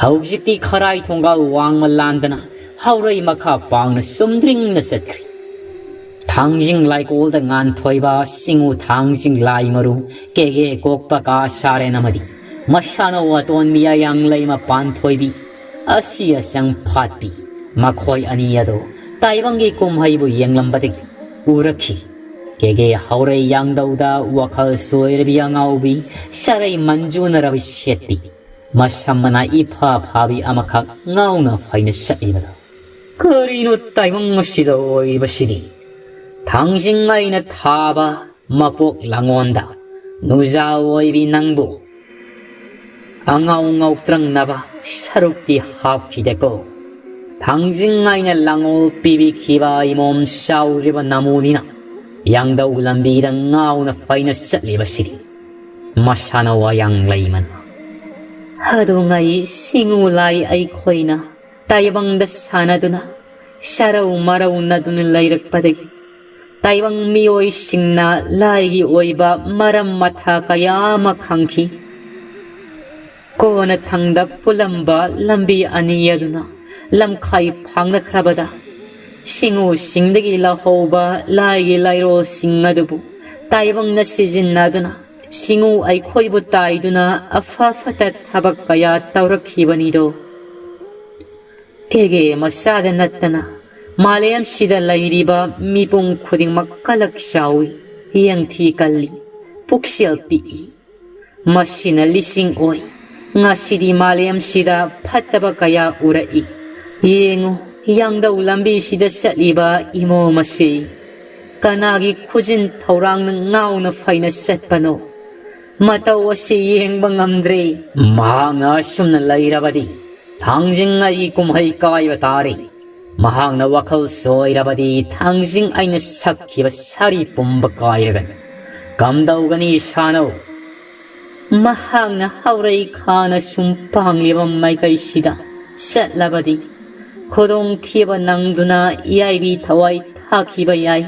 ꯍꯧꯖꯤꯛꯇꯤ ꯈꯔꯥꯏ ꯊꯣꯡꯒꯥꯜ ꯋꯥꯡꯃ ꯂꯥꯟꯗꯅ ꯍꯧꯔꯩ ꯃꯈꯥ ꯄꯥꯡꯅ ꯆꯨꯝꯗ꯭ꯔꯤꯡꯅ ꯆꯠꯈ꯭ꯔꯦ꯫ ꯊꯥꯡꯖꯤꯡ ꯂꯥꯏꯀꯣꯜꯗ ꯉꯥꯟꯊꯣꯏꯕ, ꯁꯤꯡꯎ ꯊꯥꯡꯖꯤꯡ ꯂꯥꯏ ꯃꯔꯨ, ꯀꯦꯒꯦ ꯀꯣꯛꯄ ꯀꯥ ꯁꯥꯔꯦꯟ ꯑꯃꯗꯤ ꯃꯁꯥꯅꯧ ꯑꯇꯣꯟꯕꯤ ꯑꯌꯥꯡꯂꯩꯃ ꯄꯥꯟꯊꯣꯏꯕꯤ, ꯑꯁꯤ ꯑꯁꯪ ꯐꯥꯠꯄꯤ, ꯃꯈꯣꯏ ꯑꯅꯤ ꯑꯗꯨ ꯇꯥꯏꯕꯪꯒꯤ ꯀꯨꯝꯍꯩꯕꯨ ꯌꯦꯡꯂꯝꯕꯗꯒꯤ ꯎꯔꯛꯈꯤ꯫ ꯀꯦꯒꯦ ꯍꯧꯔꯩ ꯌꯥꯡꯗꯧꯗ ꯋꯥꯈꯜ ꯁꯣꯏꯔꯕꯤ ꯑꯉꯥꯎꯕꯤ, ꯁꯔꯩ ꯃꯟꯖꯨꯅꯔꯕꯤ ꯁꯦꯠꯄꯤ, ꯃꯁꯝ ꯃꯅꯥ ꯏꯐꯥ ꯐꯥꯕꯤ ꯑꯃꯈꯛ ꯉꯥꯎꯅ ꯐꯩꯅ ꯆꯠꯂꯤꯕꯗꯨ꯫ ꯀꯔꯤꯅꯣ ꯇꯥꯏꯕꯪ ꯑꯁꯤꯗ ꯑꯣꯏꯔꯤꯕꯁꯤꯗꯤ? ꯊꯥꯡꯖꯤꯡ ꯑꯩꯅ ꯊꯥꯕ ꯃꯄꯣꯛ ꯂꯥꯡꯉꯣꯟꯗ ꯅꯨꯖꯥ ꯑꯣꯏꯕꯤ ꯅꯪꯕꯨ ꯑꯉꯥꯎ ꯉꯥꯎꯇ꯭ꯔꯪꯅꯕ ꯁꯔꯨꯛꯇꯤ ꯍꯥꯞꯈꯤꯗꯦꯀꯣ꯫ ꯊꯥꯡꯖꯤꯡ ꯑꯩꯅ ꯂꯥꯡꯉꯣꯜ ꯄꯤꯕꯤꯈꯤꯕ ꯏꯃꯣꯝ ꯆꯥꯎꯔꯤꯕ ꯅꯃꯨꯅꯤꯅ ꯌꯥꯡꯗꯧ ꯂꯝꯕꯤꯗ ꯉꯥꯎꯅ ꯐꯩꯅ ꯆꯠꯂꯤꯕꯁꯤꯗꯤ꯫ ꯃꯁꯥꯅ ꯋꯥꯌꯥꯡ ꯂꯩꯃꯅ꯫ ꯑꯗꯨꯉꯩ ꯁꯤꯡꯉꯨ ꯂꯥꯏ ꯑꯩꯈꯣꯏꯅ ꯇꯥꯏꯕꯪꯗ ꯁꯥꯟꯅꯗꯨꯅ ꯁꯔꯧ ꯃꯔꯧꯅꯗꯨꯅ ꯂꯩꯔꯛꯄꯗꯒꯤ ꯇꯥꯏꯕꯪ ꯃꯤꯑꯣꯏꯁꯤꯡꯅ ꯂꯥꯏꯒꯤ ꯑꯣꯏꯕ ꯃꯔꯝ ꯃꯊꯥ ꯀꯌꯥ ꯑꯃ ꯈꯪꯈꯤ꯫ ꯀꯣꯟꯅ ꯊꯪꯗ ꯄꯨꯜꯂꯝꯕ ꯂꯝꯕꯤ ꯑꯅꯤ ꯑꯗꯨꯅ ꯂꯝꯈꯥꯏ ꯐꯥꯡꯅꯈ꯭ꯔꯕꯗ ꯁꯤꯡꯎꯁꯤꯡꯗꯒꯤ ꯂꯧꯍꯧꯕ ꯂꯥꯏꯒꯤ ꯂꯥꯏꯔꯣꯜꯁꯤꯡ ꯑꯗꯨꯕꯨ ꯇꯥꯏꯕꯪꯅ ꯁꯤꯖꯤꯟꯅꯗꯨꯅ ꯁꯤꯡꯎ ꯑꯩꯈꯣꯏꯕꯨ ꯇꯥꯏꯗꯨꯅ ꯑꯐ ꯐꯠꯇ ꯊꯕꯛ ꯀꯌꯥ ꯇꯧꯔꯛꯈꯤꯕꯅꯤꯗꯣ꯫ ꯀꯦꯒꯦ ꯃꯆꯥꯗ ꯅꯠꯇꯅ ꯃꯥꯂꯦꯝꯁꯤꯗ ꯂꯩꯔꯤꯕ ꯃꯤꯄꯨꯝ ꯈꯨꯗꯤꯡꯃꯛ ꯀꯂꯛ ꯆꯥꯎꯏ, ꯌꯦꯡꯊꯤ ꯀꯜꯂꯤ, ꯄꯨꯛꯆꯦꯜ ꯄꯤꯛꯏ꯫ ꯃꯁꯤꯅ ꯂꯤꯁꯤꯡ ꯑꯣꯏ꯫ ꯉꯁꯤꯗꯤ ꯃꯥꯂꯦꯝꯁꯤꯗ ꯐꯠꯇꯕ ꯀꯌꯥ ꯎꯔꯛꯏ꯫ ꯌꯦꯡꯉꯨ, ꯌꯥꯡꯗꯧ ꯂꯝꯕꯤꯁꯤꯗ ꯆꯠꯂꯤꯕ ꯏꯃꯣꯝ ꯑꯁꯤ ꯀꯅꯥꯒꯤ ꯈꯨꯖꯤꯟ ꯊꯧꯔꯥꯡꯅ ꯉꯥꯎꯅ ꯐꯩꯅ ꯆꯠꯄꯅꯣ? ꯃꯇꯧ ꯑꯁꯤ ꯌꯦꯡꯕ ꯉꯝꯗ꯭ꯔꯦ꯫ ꯃꯍꯥꯛꯅ ꯑꯁꯨꯝꯅ ꯂꯩꯔꯕꯗꯤ ꯊꯥꯡꯖꯤꯡ ꯑꯩꯒꯤ ꯀꯨꯝꯍꯩ ꯀꯥꯏꯕ ꯇꯥꯔꯦ꯫ ꯃꯍꯥꯛꯅ ꯋꯥꯈꯜ ꯁꯣꯏꯔꯕꯗꯤ ꯊꯥꯡꯖꯤꯡ ꯑꯩꯅ ꯁꯛꯈꯤꯕ ꯁꯥꯔꯤ ꯄꯨꯝꯕ ꯀꯥꯏꯔꯒꯅꯤ꯫ ꯀꯝꯗꯧꯒꯅꯤ ꯁꯥꯅꯧ? ꯃꯍꯥꯛꯅ ꯍꯧꯔꯩ ꯈꯥꯅ ꯁꯨꯝ ꯄꯥꯡꯂꯤꯕ ꯃꯥꯏꯀꯩꯁꯤꯗ ꯆꯠꯂꯕꯗꯤ ꯈꯨꯗꯣꯡꯊꯤꯕ ꯅꯪꯗꯨꯅ ꯌꯥꯏꯕꯤ ꯊꯋꯥꯏ ꯊꯥꯈꯤꯕ ꯌꯥꯏ꯫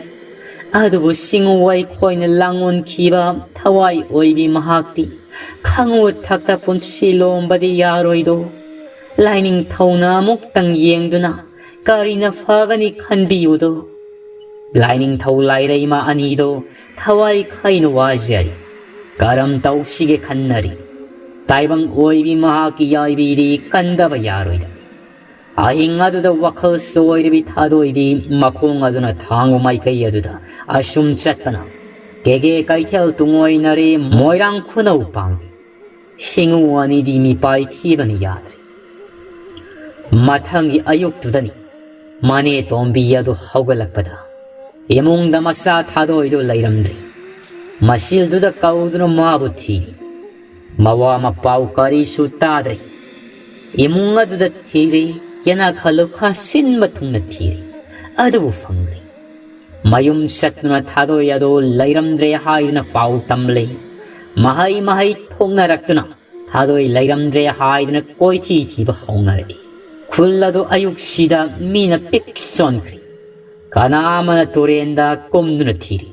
ꯑꯗꯨꯕꯨ ꯁꯤꯡꯎ ꯋꯥꯏꯈꯣꯏꯅ ꯂꯥꯡꯑꯣꯟꯈꯤꯕ ꯊꯋꯥꯏ ꯑꯣꯏꯕꯤ ꯃꯍꯥꯛꯇꯤ ꯈꯪꯉꯨ ꯊꯛꯇ ꯄꯨꯟꯁꯤ ꯂꯣꯝꯕꯗꯤ ꯌꯥꯔꯣꯏꯗꯣ꯫ ꯂꯥꯏꯅꯤꯡꯊꯧꯅ ꯑꯃꯨꯛꯇꯪ ꯌꯦꯡꯗꯨꯅ ꯀꯔꯤꯅ ꯐꯒꯅꯤ ꯈꯟꯕꯤꯌꯨꯗꯣ꯫ ꯂꯥꯏꯅꯤꯡꯊꯧ ꯂꯥꯏꯔꯩꯃ ꯑꯅꯤꯗꯣ ꯊꯋꯥꯏ ꯈꯩꯅ ꯋꯥꯖꯔꯤ꯫ ꯀꯔꯝ ꯇꯧꯁꯤꯒꯦ ꯈꯟꯅꯔꯤ꯫ ꯇꯥꯏꯕꯪ ꯑꯣꯏꯕꯤ ꯃꯍꯥꯛꯀꯤ ꯌꯥꯏꯕꯤꯗꯤ ꯀꯟꯗꯕ ꯌꯥꯔꯣꯏꯗꯕꯅꯤ꯫ ꯑꯍꯤꯡ ꯑꯗꯨꯗ ꯋꯥꯈꯜ ꯆꯣꯏꯔꯕꯤ ꯊꯥꯗꯣꯏꯗꯤ ꯃꯈꯣꯡ ꯑꯗꯨꯅ ꯊꯥꯡꯕ ꯃꯥꯏꯀꯩ ꯑꯗꯨꯗ ꯑꯁꯨꯝ ꯆꯠꯄꯅ ꯀꯦꯒꯦ ꯀꯩꯊꯦꯜ ꯇꯨꯡꯑꯣꯏꯅꯔꯦ ꯃꯣꯏꯔꯥꯡ ꯈꯨꯅꯧ ꯄꯥꯡꯉꯤ꯫ ꯁꯤꯡꯎ ꯑꯅꯤꯗꯤ ꯃꯤꯄꯥꯏ ꯊꯤꯕꯅ ꯌꯥꯗ꯭ꯔꯦ꯫ ꯃꯊꯪꯒꯤ ꯑꯌꯨꯛꯇꯨꯗꯅꯤ ꯃꯅꯦ ꯇꯣꯝꯕꯤ ꯑꯗꯨ ꯍꯧꯒꯠꯂꯛꯄꯗ ꯏꯃꯨꯡꯗ ꯃꯆꯥ ꯊꯥꯗꯣꯏꯗꯨ ꯂꯩꯔꯝꯗ꯭ꯔꯦ꯫ ꯃꯁꯤꯜꯗꯨꯗ ꯀꯧꯗꯨꯅ ꯃꯥꯕꯨ ꯊꯤꯔꯤ꯫ ꯃꯋꯥ ꯃꯄꯥꯎ ꯀꯔꯤꯁꯨ ꯇꯥꯗ꯭ꯔꯦ꯫ ꯏꯃꯨꯡ ꯑꯗꯨꯗ ꯊꯤꯔꯦ, ꯌꯦꯅꯥꯈꯥ ꯂꯨꯈꯥ ꯁꯤꯟꯕ ꯊꯨꯡꯅ ꯊꯤꯔꯦ, ꯑꯗꯨꯕꯨ ꯐꯪꯗ꯭ꯔꯦ꯫ ꯃꯌꯨꯝ ꯆꯠꯇꯨꯅ ꯊꯥꯗꯣꯏ ꯑꯗꯨ ꯂꯩꯔꯝꯗ꯭ꯔꯦ ꯍꯥꯏꯗꯨꯅ ꯄꯥꯎ ꯇꯝꯂꯦ꯫ ꯃꯍꯩ ꯃꯍꯩ ꯊꯣꯛꯅꯔꯛꯇꯨꯅ ꯊꯥꯗꯣꯏ ꯂꯩꯔꯝꯗ꯭ꯔꯦ ꯍꯥꯏꯗꯨꯅ ꯀꯣꯏꯊꯤ ꯊꯤꯕ ꯍꯧꯅꯔꯛꯏ꯫ ꯈꯨꯜ ꯑꯗꯨ ꯑꯌꯨꯛꯁꯤꯗ ꯃꯤꯅ ꯄꯤꯛ ꯆꯣꯟꯈ꯭ꯔꯦ꯫ ꯀꯅꯥ ꯑꯃꯅ ꯇꯨꯔꯦꯟꯗ ꯀꯨꯝꯗꯨꯅ ꯊꯤꯔꯤ,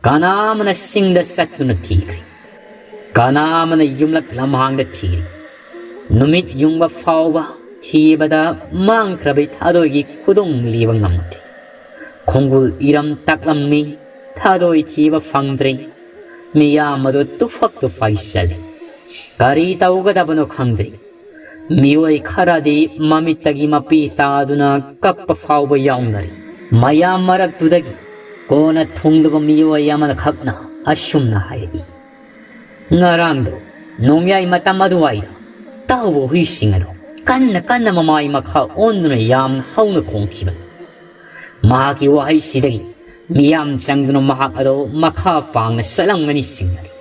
ꯀꯅꯥ ꯑꯃꯅ ꯆꯤꯡꯗ ꯆꯠꯇꯨꯅ ꯊꯤꯈ꯭ꯔꯦ, ꯀꯅꯥ ꯑꯃꯅ ꯌꯨꯝꯂꯛ ꯂꯝꯍꯥꯡꯗ ꯊꯤꯔꯤ꯫ ꯅꯨꯃꯤꯠ ꯌꯨꯡꯕ ꯐꯥꯎꯕ ꯊꯤꯕꯗ ꯃꯥꯡꯈ꯭ꯔꯕꯤ ꯊꯥꯗꯣꯏꯒꯤ ꯈꯨꯗꯣꯡ ꯂꯤꯕ ꯉꯝꯗꯦ꯫ ꯈꯣꯡꯒꯨꯜ ꯏꯔꯝ ꯇꯥꯛꯂꯝꯃꯤ, ꯊꯥꯗꯣꯏ ꯊꯤꯕ ꯐꯪꯗ꯭ꯔꯦ꯫ ꯃꯤꯌꯥꯝ ꯑꯗꯨ ꯇꯨꯐꯛ ꯇꯨꯐꯥꯏ ꯆꯠꯂꯤ꯫ ꯀꯔꯤ ꯇꯧꯒꯗꯕꯅꯣ ꯈꯪꯗ꯭ꯔꯦ꯫ ꯃꯤꯑꯣꯏ ꯈꯔꯗꯤ ꯃꯃꯤꯠꯇꯒꯤ ꯃꯄꯤ ꯇꯥꯗꯨꯅ ꯀꯞꯄ ꯐꯥꯎꯕ ꯌꯥꯎꯅꯔꯤ꯫ ꯃꯌꯥꯝ ꯃꯔꯛꯇꯨꯗꯒꯤ ꯀꯣꯟꯅ ꯊꯨꯡꯂꯕ ꯃꯤꯑꯣꯏ ꯑꯃꯈꯛꯅ ꯑꯁꯨꯝꯅ ꯍꯥꯏꯔꯛꯏ, "ꯉꯔꯥꯡꯗꯣ ꯅꯣꯡꯌꯥꯏ ꯃꯇꯝ ꯑꯗꯨꯋꯥꯏꯗ ꯇꯥꯎꯕ ꯍꯨꯏꯁꯤꯡ ꯑꯗꯣ ꯀꯟꯅ ꯀꯟꯅ ꯃꯃꯥꯏ ꯃꯈꯥ ꯑꯣꯟꯗꯨꯅ ꯌꯥꯝꯅ ꯍꯧꯅ ꯈꯣꯡꯈꯤꯕꯅꯤ꯫ ꯃꯍꯥꯛꯀꯤ ꯋꯥꯍꯩꯁꯤꯗꯒꯤ ꯃꯤꯌꯥꯝ ꯆꯪꯗꯨꯅ ꯃꯍꯥꯛ ꯑꯗꯣ ꯃꯈꯥ ꯄꯥꯡꯅ ꯆꯠꯂꯝꯒꯅꯤ ꯆꯤꯡꯅꯔꯤ꯫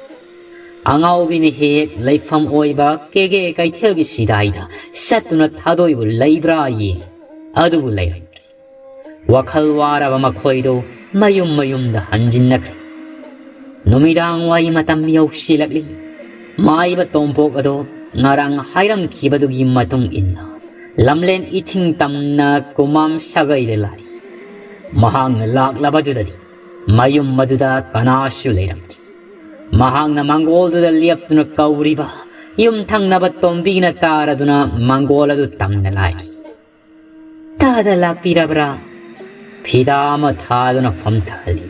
ꯑꯉꯥꯎꯕꯤꯅ ꯍꯦꯛ ꯍꯦꯛ ꯂꯩꯐꯝ ꯑꯣꯏꯕ ꯀꯦꯒꯦ ꯀꯩꯊꯦꯜꯒꯤ ꯁꯤꯗꯥꯏꯗ ꯆꯠꯇꯨꯅ ꯊꯥꯗꯣꯏꯕꯨ ꯂꯩꯕ꯭ꯔꯥ ꯌꯦꯡ, ꯑꯗꯨꯕꯨ ꯂꯩꯔꯝꯗ꯭ꯔꯦ꯫ ꯋꯥꯈꯜ ꯋꯥꯔꯕ ꯃꯈꯣꯏꯗꯨ ꯃꯌꯨꯝ ꯃꯌꯨꯝꯗ ꯍꯟꯖꯤꯟꯅꯈ꯭ꯔꯦ꯫ ꯅꯨꯃꯤꯗꯥꯡ ꯋꯥꯏ ꯃꯇꯝ ꯌꯧꯁꯤꯜꯂꯛꯂꯤ꯫ ꯃꯥꯏꯕ ꯇꯣꯝꯄꯣꯛ ꯑꯗꯣ ꯉꯔꯥꯡ ꯍꯥꯏꯔꯝꯈꯤꯕꯗꯨꯒꯤ ꯃꯇꯨꯡ ꯏꯟꯅ ꯂꯝꯂꯦꯟ ꯏꯊꯤꯡ ꯇꯝꯅ ꯀꯨꯃꯥꯝ ꯁꯥꯒꯩꯗ ꯂꯥꯛꯏ꯫ ꯃꯍꯥꯛꯅ ꯂꯥꯛꯂꯕꯗꯨꯗꯗꯤ ꯃꯌꯨꯝ ꯑꯗꯨꯗ ꯀꯅꯥꯁꯨ ꯂꯩꯔꯝꯗꯦ꯫ ꯃꯍꯥꯛꯅ ꯃꯪꯒꯣꯜꯗꯨꯗ ꯂꯦꯞꯇꯨꯅ ꯀꯧꯔꯤꯕ ꯌꯨꯝꯊꯪꯅꯕ ꯇꯣꯝꯕꯤꯅ ꯇꯥꯔꯗꯨꯅ ꯃꯪꯒꯣꯜ ꯑꯗꯨ ꯇꯝꯅ ꯂꯥꯛꯏ꯫ "ꯇꯥꯗ ꯂꯥꯛꯄꯤꯔꯕ꯭ꯔꯥ?" ꯐꯤꯗꯥ ꯑꯃ ꯊꯥꯗꯨꯅ ꯐꯝꯊꯍꯜꯂꯤ꯫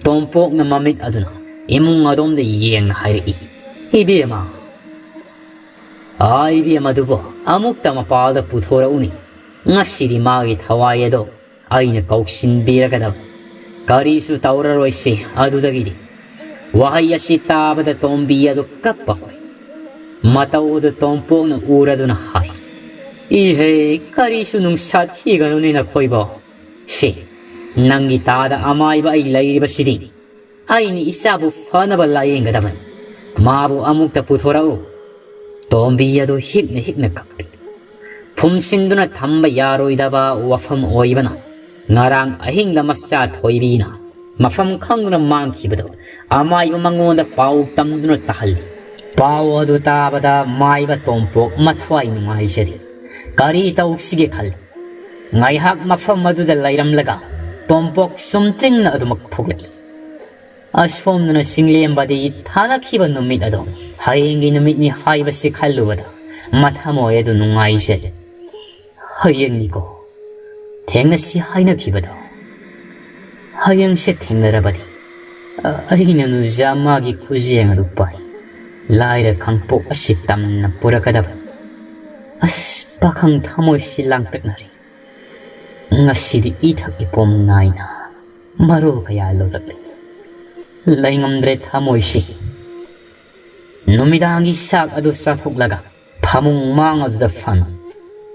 ꯇꯣꯝꯄꯣꯛꯅ ꯃꯃꯤꯠ ꯑꯗꯨꯅ ꯏꯃꯨꯡ ꯑꯗꯣꯝꯗ ꯌꯦꯡꯅ ꯍꯥꯏꯔꯛꯏ, "ꯏꯕꯦꯝꯃ, ꯑꯥ, ꯏꯕꯦꯝꯃ ꯑꯗꯨꯕꯨ ꯑꯃꯨꯛꯇ ꯃꯄꯥꯜꯗ ꯄꯨꯊꯣꯔꯛꯎꯅꯤ꯫ ꯉꯁꯤꯗꯤ ꯃꯥꯒꯤ ꯊꯋꯥꯏ ꯑꯗꯣ ꯑꯩꯅ ꯀꯧꯁꯤꯟꯕꯤꯔꯒꯗꯕ꯫ ꯀꯔꯤꯁꯨ ꯇꯧꯔꯔꯣꯏꯁꯤ ꯑꯗꯨꯗꯒꯤꯗꯤ꯫" ꯋꯥꯍꯩ ꯑꯁꯤ ꯇꯥꯕꯗ ꯇꯣꯝꯕꯤ ꯑꯗꯨ ꯀꯞꯄ ꯍꯧꯔꯛꯏ꯫ ꯃꯇꯧ ꯑꯗꯨ ꯇꯣꯝꯄꯣꯛꯅ ꯎꯔꯗꯨꯅ ꯍꯥꯏ, "ꯏꯍꯦ, ꯀꯔꯤꯁꯨ ꯅꯨꯡꯁꯥ ꯊꯤꯒꯅꯨꯅꯦ ꯅꯈꯣꯏꯕꯣ꯫ ꯁꯤ, ꯅꯪꯒꯤ ꯇꯥꯗ ꯑꯃꯥꯏꯕ ꯑꯩ ꯂꯩꯔꯤꯕꯁꯤꯗꯤ꯫ ꯑꯩꯅ ꯏꯆꯥꯕꯨ ꯐꯅꯕ ꯂꯥꯌꯦꯡꯒꯗꯕꯅꯤ꯫ ꯃꯥꯕꯨ ꯑꯃꯨꯛꯇ ꯄꯨꯊꯣꯔꯛꯎ꯫" ꯇꯣꯝꯕꯤ ꯑꯗꯨ ꯍꯤꯛꯅ ꯍꯤꯛꯅ ꯀꯞꯄꯤ꯫ ꯐꯨꯝꯁꯤꯟꯗꯨꯅ ꯊꯝꯕ ꯌꯥꯔꯣꯏꯗꯕ ꯋꯥꯐꯝ ꯑꯣꯏꯕꯅ, ꯉꯔꯥꯡ ꯑꯍꯤꯡꯗ ꯃꯆꯥ ꯊꯣꯏꯕꯤꯅ ꯃꯐꯝ ꯈꯪꯗꯨꯅ ꯃꯥꯡꯈꯤꯕꯗꯨ ꯑꯃꯥꯏꯕ ꯃꯉꯣꯟꯗ ꯄꯥꯎ ꯇꯝꯗꯨꯅ ꯇꯥꯍꯜꯂꯤ꯫ ꯄꯥꯎ ꯑꯗꯨ ꯇꯥꯕꯗ ꯃꯥꯏꯕ ꯇꯣꯝꯄꯣꯛ ꯃꯊ꯭ꯋꯥꯏ ꯅꯨꯡꯉꯥꯏꯖꯔꯤ꯫ ꯀꯔꯤ ꯇꯧꯁꯤꯒꯦ ꯈꯜꯂꯤ꯫ ꯉꯥꯏꯍꯥꯛ ꯃꯐꯝ ꯑꯗꯨꯗ ꯂꯩꯔꯝꯂꯒ ꯇꯣꯝꯄꯣꯛ ꯆꯨꯝꯇ꯭ꯔꯤꯡꯅ ꯑꯗꯨꯃꯛ ꯊꯣꯛꯂꯛꯏ꯫ ꯑꯁꯣꯝꯗꯅ ꯆꯤꯡꯂꯦꯝꯕꯗꯤ ꯊꯥꯅꯈꯤꯕ ꯅꯨꯃꯤꯠ ꯑꯗꯣ ꯍꯌꯦꯡꯒꯤ ꯅꯨꯃꯤꯠꯅꯤ ꯍꯥꯏꯕꯁꯤ ꯈꯜꯂꯨꯕꯗ ꯃꯊꯃꯣꯏ ꯑꯗꯨ ꯅꯨꯡꯉꯥꯏꯖꯔꯦ꯫ ꯍꯌꯦꯡꯅꯤꯀꯣ ꯊꯦꯡꯅꯁꯤ ꯍꯥꯏꯅꯈꯤꯕꯗꯣ꯫ ꯍꯌꯦꯡꯁꯦ ꯊꯦꯡꯅꯔꯕꯗꯤ ꯑꯩꯅ ꯅꯨꯖꯥ ꯃꯥꯒꯤ ꯈꯨꯖꯦꯡ ꯑꯗꯨ ꯄꯥꯏ꯫ ꯂꯥꯏꯔ ꯈꯥꯡꯄꯣꯛ ꯑꯁꯤ ꯇꯝꯅ ꯄꯨꯔꯛꯀꯗꯕꯅꯤ꯫ ꯑꯁ, ꯄꯥꯈꯪ ꯊꯃꯣꯏꯁꯤ ꯂꯥꯡꯇꯛꯅꯔꯦ꯫ ꯉꯁꯤꯗꯤ ꯏꯊꯛ ꯏꯄꯣꯝ ꯅꯥꯏꯅ ꯃꯔꯣꯜ ꯀꯌꯥ ꯂꯧꯔꯛꯂꯤ꯫ ꯂꯩꯉꯝꯗ꯭ꯔꯦ ꯊꯃꯣꯏꯁꯤ꯫ ꯅꯨꯃꯤꯗꯥꯡꯒꯤ ꯆꯥꯛ ꯑꯗꯨ ꯆꯥꯊꯣꯛꯂꯒ ꯐꯃꯨꯡ ꯃꯥꯡ ꯑꯗꯨꯗ ꯐꯝꯃꯤ꯫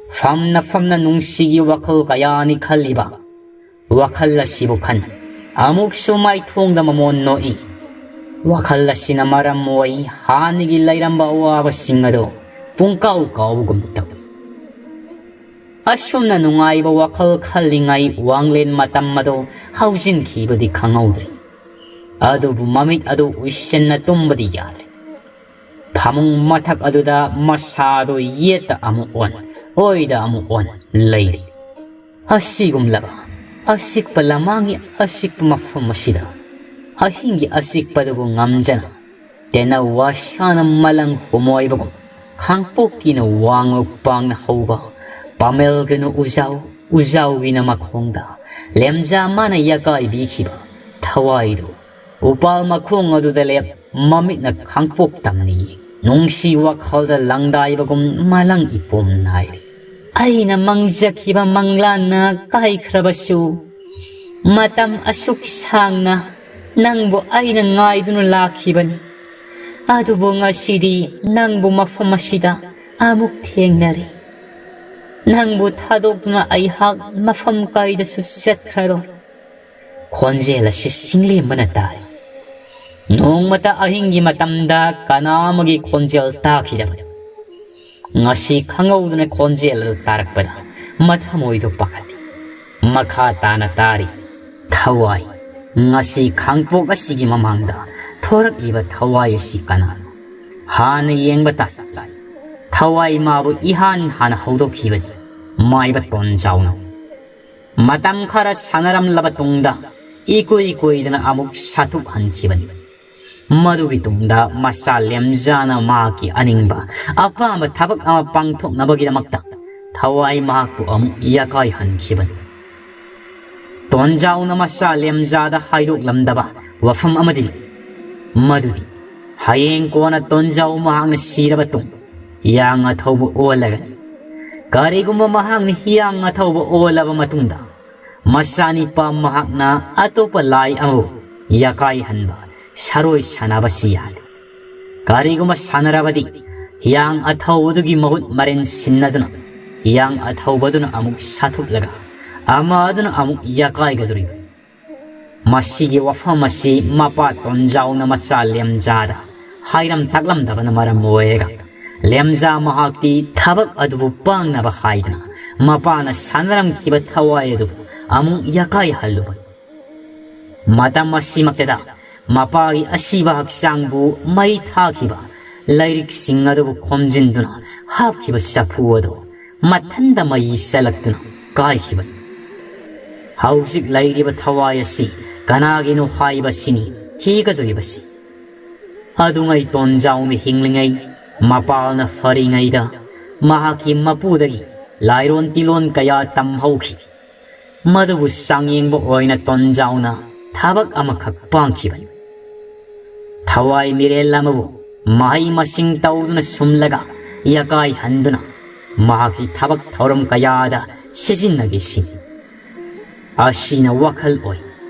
ꯐꯝꯅ ꯐꯝꯅ ꯅꯨꯡꯁꯤꯒꯤ ꯋꯥꯈꯜ ꯀꯌꯥꯅꯤ ꯈꯜꯂꯤꯕ꯫ ꯋꯥꯈꯜ ꯑꯁꯤꯕꯨ ꯈꯟ ꯑꯃꯨꯛꯁꯨ ꯃꯥꯏꯊꯣꯡꯗ ꯃꯃꯣꯟ ꯅꯣꯛꯏ꯫ ꯋꯥꯈꯜ ꯑꯁꯤꯅ ꯃꯔꯝ ꯑꯣꯏ ꯍꯥꯟꯅꯒꯤ ꯂꯩꯔꯝꯕ ꯑꯋꯥꯕꯁꯤꯡ ꯑꯗꯨ ꯄꯨꯡꯀꯥꯎ ꯀꯥꯎꯕꯒꯨꯝ ꯇꯧꯏ꯫ ꯑꯁꯨꯝꯅ ꯅꯨꯡꯉꯥꯏꯕ ꯋꯥꯈꯜ ꯈꯜꯂꯤꯉꯩ ꯋꯥꯡꯂꯦꯟ ꯃꯇꯝ ꯑꯗꯨ ꯍꯧꯖꯤꯟꯈꯤꯕꯗꯤ ꯈꯪꯍꯧꯗ꯭ꯔꯦ꯫ ꯑꯗꯨꯕꯨ ꯃꯃꯤꯠ ꯑꯗꯨ ꯎꯏꯁꯤꯟꯅ ꯇꯨꯝꯕꯗꯤ ꯌꯥꯗ꯭ꯔꯦ꯫ ꯐꯃꯨꯡ ꯃꯊꯛ ꯑꯗꯨꯗ ꯃꯁꯥꯗꯨ ꯌꯦꯠꯇ ꯑꯃꯨꯛ ꯑꯣꯟ, ꯑꯣꯏꯗ ꯑꯃꯨꯛ ꯑꯣꯟ ꯂꯩꯔꯤ꯫ ꯑꯁꯤꯒꯨꯝꯂꯕ ꯑꯆꯤꯛꯄ ꯂꯃꯥꯡꯒꯤ ꯑꯆꯤꯛꯄ ꯃꯐꯝ ꯑꯁꯤꯗ ꯑꯍꯤꯡꯒꯤ ꯑꯆꯤꯛꯄꯗꯨꯕꯨ ꯉꯝꯖꯅ ꯇꯦꯟꯅ ꯋꯥꯁꯥꯅ ꯃꯂꯪ ꯍꯨꯃꯣꯏꯕꯒꯨꯝ ꯈꯥꯡꯄꯣꯛꯀꯤꯅ ꯋꯥꯡꯃ ꯄꯥꯡꯅ ꯍꯧꯕ ꯄꯥꯃꯦꯜꯒꯅꯨ ꯎꯖꯥꯎ, ꯎꯖꯥꯎꯒꯤꯅ ꯃꯈꯣꯡꯗ ꯂꯦꯝꯖꯥ ꯃꯥꯅ ꯌꯥꯀꯥꯏꯕꯤꯈꯤꯕ ꯊꯋꯥꯏꯗꯨ ꯎꯄꯥꯜ ꯃꯈꯣꯡ ꯑꯗꯨꯗ ꯂꯦꯞ ꯃꯃꯤꯠꯅ ꯈꯥꯡꯄꯣꯛ ꯇꯝꯅ ꯌꯦꯡ ꯅꯨꯡꯁꯤ ꯋꯥꯈꯜꯗ ꯂꯪꯗꯥꯏꯕꯒꯨꯝ ꯃꯂꯪ ꯏꯄꯣꯝ ꯅꯥꯏꯔꯤ꯫ ꯑꯩꯅ ꯃꯪꯖꯈꯤꯕ ꯃꯪꯂꯥꯟꯅ ꯀꯥꯏꯈ꯭ꯔꯕꯁꯨ ꯃꯇꯝ ꯑꯁꯨꯛ ꯁꯥꯡꯅ ꯅꯪꯕꯨ ꯑꯩꯅ ꯉꯥꯏꯗꯨꯅ ꯂꯥꯛꯈꯤꯕꯅꯤ꯫ ꯑꯗꯨꯕꯨ ꯉꯁꯤꯗꯤ ꯅꯪꯕꯨ ꯃꯐꯝ ꯑꯁꯤꯗ ꯑꯃꯨꯛ ꯊꯦꯡꯅꯔꯦ꯫ ꯅꯪꯕꯨ ꯊꯥꯗꯣꯛꯇꯨꯅ ꯑꯩꯍꯥꯛ ꯃꯐꯝ ꯀꯥꯏꯗꯁꯨ ꯆꯠꯈ꯭ꯔꯔꯣꯏ꯫ ꯈꯣꯟꯖꯦꯜ ꯑꯁꯤ ꯆꯤꯡꯂꯦꯝꯕꯅ ꯇꯥꯔꯤ꯫ ꯅꯣꯡꯃꯇ ꯑꯍꯤꯡꯒꯤ ꯃꯇꯝꯗ ꯀꯅꯥ ꯑꯃꯒꯤ ꯈꯣꯟꯖꯦꯜ ꯇꯥꯈꯤꯗꯕꯅꯤ꯫ ꯉꯁꯤ ꯈꯪꯍꯧꯗꯅ ꯈꯣꯟꯖꯦꯜ ꯑꯗꯨ ꯇꯥꯔꯛꯄꯗ ꯃꯊꯃꯣꯏꯗꯨ ꯄꯥꯈꯠꯂꯤ꯫ ꯃꯈꯥ ꯇꯥꯅ ꯇꯥꯔꯤ꯫ ꯊꯋꯥꯏ꯫ ꯉꯁꯤ ꯈꯥꯡꯄꯣꯛ ꯑꯁꯤꯒꯤ ꯃꯃꯥꯡꯗ ꯊꯣꯔꯛꯂꯤꯕ ꯊꯋꯥꯏ ꯑꯁꯤ ꯀꯅꯥꯅꯣ? ꯍꯥꯟꯅ ꯌꯦꯡꯕ ꯇꯥꯏ꯫ ꯊꯋꯥꯏ ꯃꯥꯕꯨ ꯏꯍꯥꯟ ꯍꯥꯟꯅ ꯍꯧꯗꯣꯛꯈꯤꯕꯅꯤ꯫ ꯃꯥꯏꯕ ꯇꯣꯟꯖꯥꯎꯅ꯫ ꯃꯇꯝ ꯈꯔ ꯁꯥꯟꯅꯔꯝꯂꯕ ꯇꯨꯡꯗ ꯏꯀꯨꯏ ꯀꯨꯏꯗꯅ ꯑꯃꯨꯛ ꯁꯥꯊꯨꯛꯍꯟꯈꯤꯕꯅꯤ꯫ ꯃꯗꯨꯒꯤ ꯇꯨꯡꯗ ꯃꯆꯥ ꯂꯦꯝꯖꯥꯅ ꯃꯍꯥꯛꯀꯤ ꯑꯅꯤꯡꯕ ꯑꯄꯥꯝꯕ ꯊꯕꯛ ꯑꯃ ꯄꯥꯡꯊꯣꯛꯅꯕꯒꯤꯗꯃꯛꯇ ꯊꯋꯥꯏ ꯃꯍꯥꯛꯄꯨ ꯑꯃꯨꯛ ꯌꯥꯀꯥꯏꯍꯟꯈꯤꯕꯅꯤ꯫ ꯇꯣꯟꯖꯥꯎꯅ ꯃꯆꯥ ꯂꯦꯝꯖꯥꯗ ꯍꯥꯏꯗꯣꯛꯂꯝꯗꯕ ꯋꯥꯐꯝ ꯑꯃꯗꯤ ꯂꯩ꯫ ꯃꯗꯨꯗꯤ ꯍꯌꯦꯡ ꯀꯣꯟꯅ ꯇꯣꯟꯖꯥꯎ ꯃꯍꯥꯛꯅ ꯁꯤꯔꯕ ꯇꯨꯡ ꯍꯤꯌꯥꯡ ꯑꯊꯧꯕ ꯑꯣꯜꯂꯒꯅꯤ꯫ ꯀꯔꯤꯒꯨꯝꯕ ꯃꯍꯥꯛꯅ ꯍꯤꯌꯥꯡ ꯑꯊꯧꯕ ꯑꯣꯜꯂꯕ ꯃꯇꯨꯡꯗ ꯃꯆꯥꯅꯤꯄꯥ ꯃꯍꯥꯛꯅ ꯑꯇꯣꯞꯄ ꯂꯥꯏ ꯑꯃꯕꯨ ꯌꯥꯀꯥꯏꯍꯟꯕ ꯁꯔꯣꯏ ꯁꯥꯟꯅꯕꯁꯤ ꯌꯥꯗꯦ꯫ ꯀꯔꯤꯒꯨꯝꯕ ꯁꯥꯟꯅꯔꯕꯗꯤ ꯍꯤꯌꯥꯡ ꯑꯊꯧꯕꯗꯨꯒꯤ ꯃꯍꯨꯠ ꯃꯔꯦꯟ ꯁꯤꯟꯅꯗꯨꯅ ꯍꯤꯌꯥꯡ ꯑꯊꯧꯕꯗꯨꯅ ꯑꯃꯨꯛ ꯁꯥꯊꯨꯞꯂꯒ ꯑꯃ ꯑꯗꯨꯅ ꯑꯃꯨꯛ ꯌꯥꯀꯥꯏꯒꯗꯧꯔꯤꯕꯅꯤ꯫ ꯃꯁꯤꯒꯤ ꯋꯥꯐꯝ ꯑꯁꯤ ꯃꯄꯥ ꯇꯣꯟꯖꯥꯎꯅ ꯃꯆꯥ ꯂꯦꯝꯖꯥꯗ ꯍꯥꯏꯔꯝ ꯇꯥꯛꯂꯝꯗꯕꯅ ꯃꯔꯝ ꯑꯣꯏꯔꯒ, ꯂꯦꯝꯖꯥ ꯃꯍꯥꯛꯇꯤ ꯊꯕꯛ ꯑꯗꯨꯕꯨ ꯄꯥꯡꯅꯕ ꯍꯥꯏꯗꯅ ꯃꯄꯥꯅ ꯁꯥꯟꯅꯔꯝꯈꯤꯕ ꯊꯋꯥꯏ ꯑꯗꯨꯕꯨ ꯑꯃꯨꯛ ꯌꯥꯀꯥꯏꯍꯜꯂꯨꯕꯅꯤ꯫ ꯃꯇꯝ ꯑꯁꯤꯃꯛꯇꯗ ꯃꯄꯥꯒꯤ ꯑꯁꯤꯕ ꯍꯛꯆꯥꯡꯕꯨ ꯃꯩ ꯊꯥꯈꯤꯕ ꯂꯥꯏꯔꯤꯛꯁꯤꯡ ꯑꯗꯨꯕꯨ ꯈꯣꯝꯖꯤꯟꯗꯨꯅ ꯍꯥꯞꯈꯤꯕ ꯆꯐꯨ ꯑꯗꯨ ꯃꯊꯟꯇ ꯃꯩ ꯆꯠꯂꯛꯇꯨꯅ ꯀꯥꯏꯈꯤꯕꯅꯤ꯫ ꯍꯧꯖꯤꯛ ꯂꯩꯔꯤꯕ ꯊꯋꯥꯏ ꯑꯁꯤ ꯀꯅꯥꯒꯤꯅꯣ ꯍꯥꯏꯕꯁꯤꯅꯤ ꯊꯤꯒꯗꯧꯔꯤꯕꯁꯤ꯫ ꯑꯗꯨꯉꯩ ꯇꯣꯟꯖꯥꯎꯅ ꯍꯤꯡꯂꯤꯉꯩ, ꯃꯄꯥꯜꯅ ꯐꯔꯤꯉꯩꯗ ꯃꯍꯥꯛꯀꯤ ꯃꯄꯨꯗꯒꯤ ꯂꯥꯏꯔꯣꯟ ꯇꯤꯂꯣꯟ ꯀꯌꯥ ꯇꯝꯍꯧꯈꯤ꯫ ꯃꯗꯨꯕꯨ ꯆꯥꯡꯌꯦꯡꯕ ꯑꯣꯏꯅ ꯇꯣꯟꯖꯥꯎꯅ ꯊꯕꯛ ꯑꯃꯈꯛ ꯄꯥꯡꯈꯤꯕꯅꯤ꯫ ꯊꯋꯥꯏ ꯃꯤꯔꯦꯜ ꯑꯃꯕꯨ ꯃꯍꯩ ꯃꯁꯤꯡ ꯇꯧꯗꯨꯅ ꯁꯨꯝꯂꯒ ꯌꯥꯀꯥꯏꯍꯟꯗꯨꯅ ꯃꯍꯥꯛꯀꯤ ꯊꯕꯛ ꯊꯧꯔꯝ ꯀꯌꯥꯗ ꯁꯤꯖꯤꯟꯅꯒꯦ ꯁꯤꯅꯤ꯫ ꯑꯁꯤꯅ ꯋꯥꯈꯜ ꯑꯣꯏ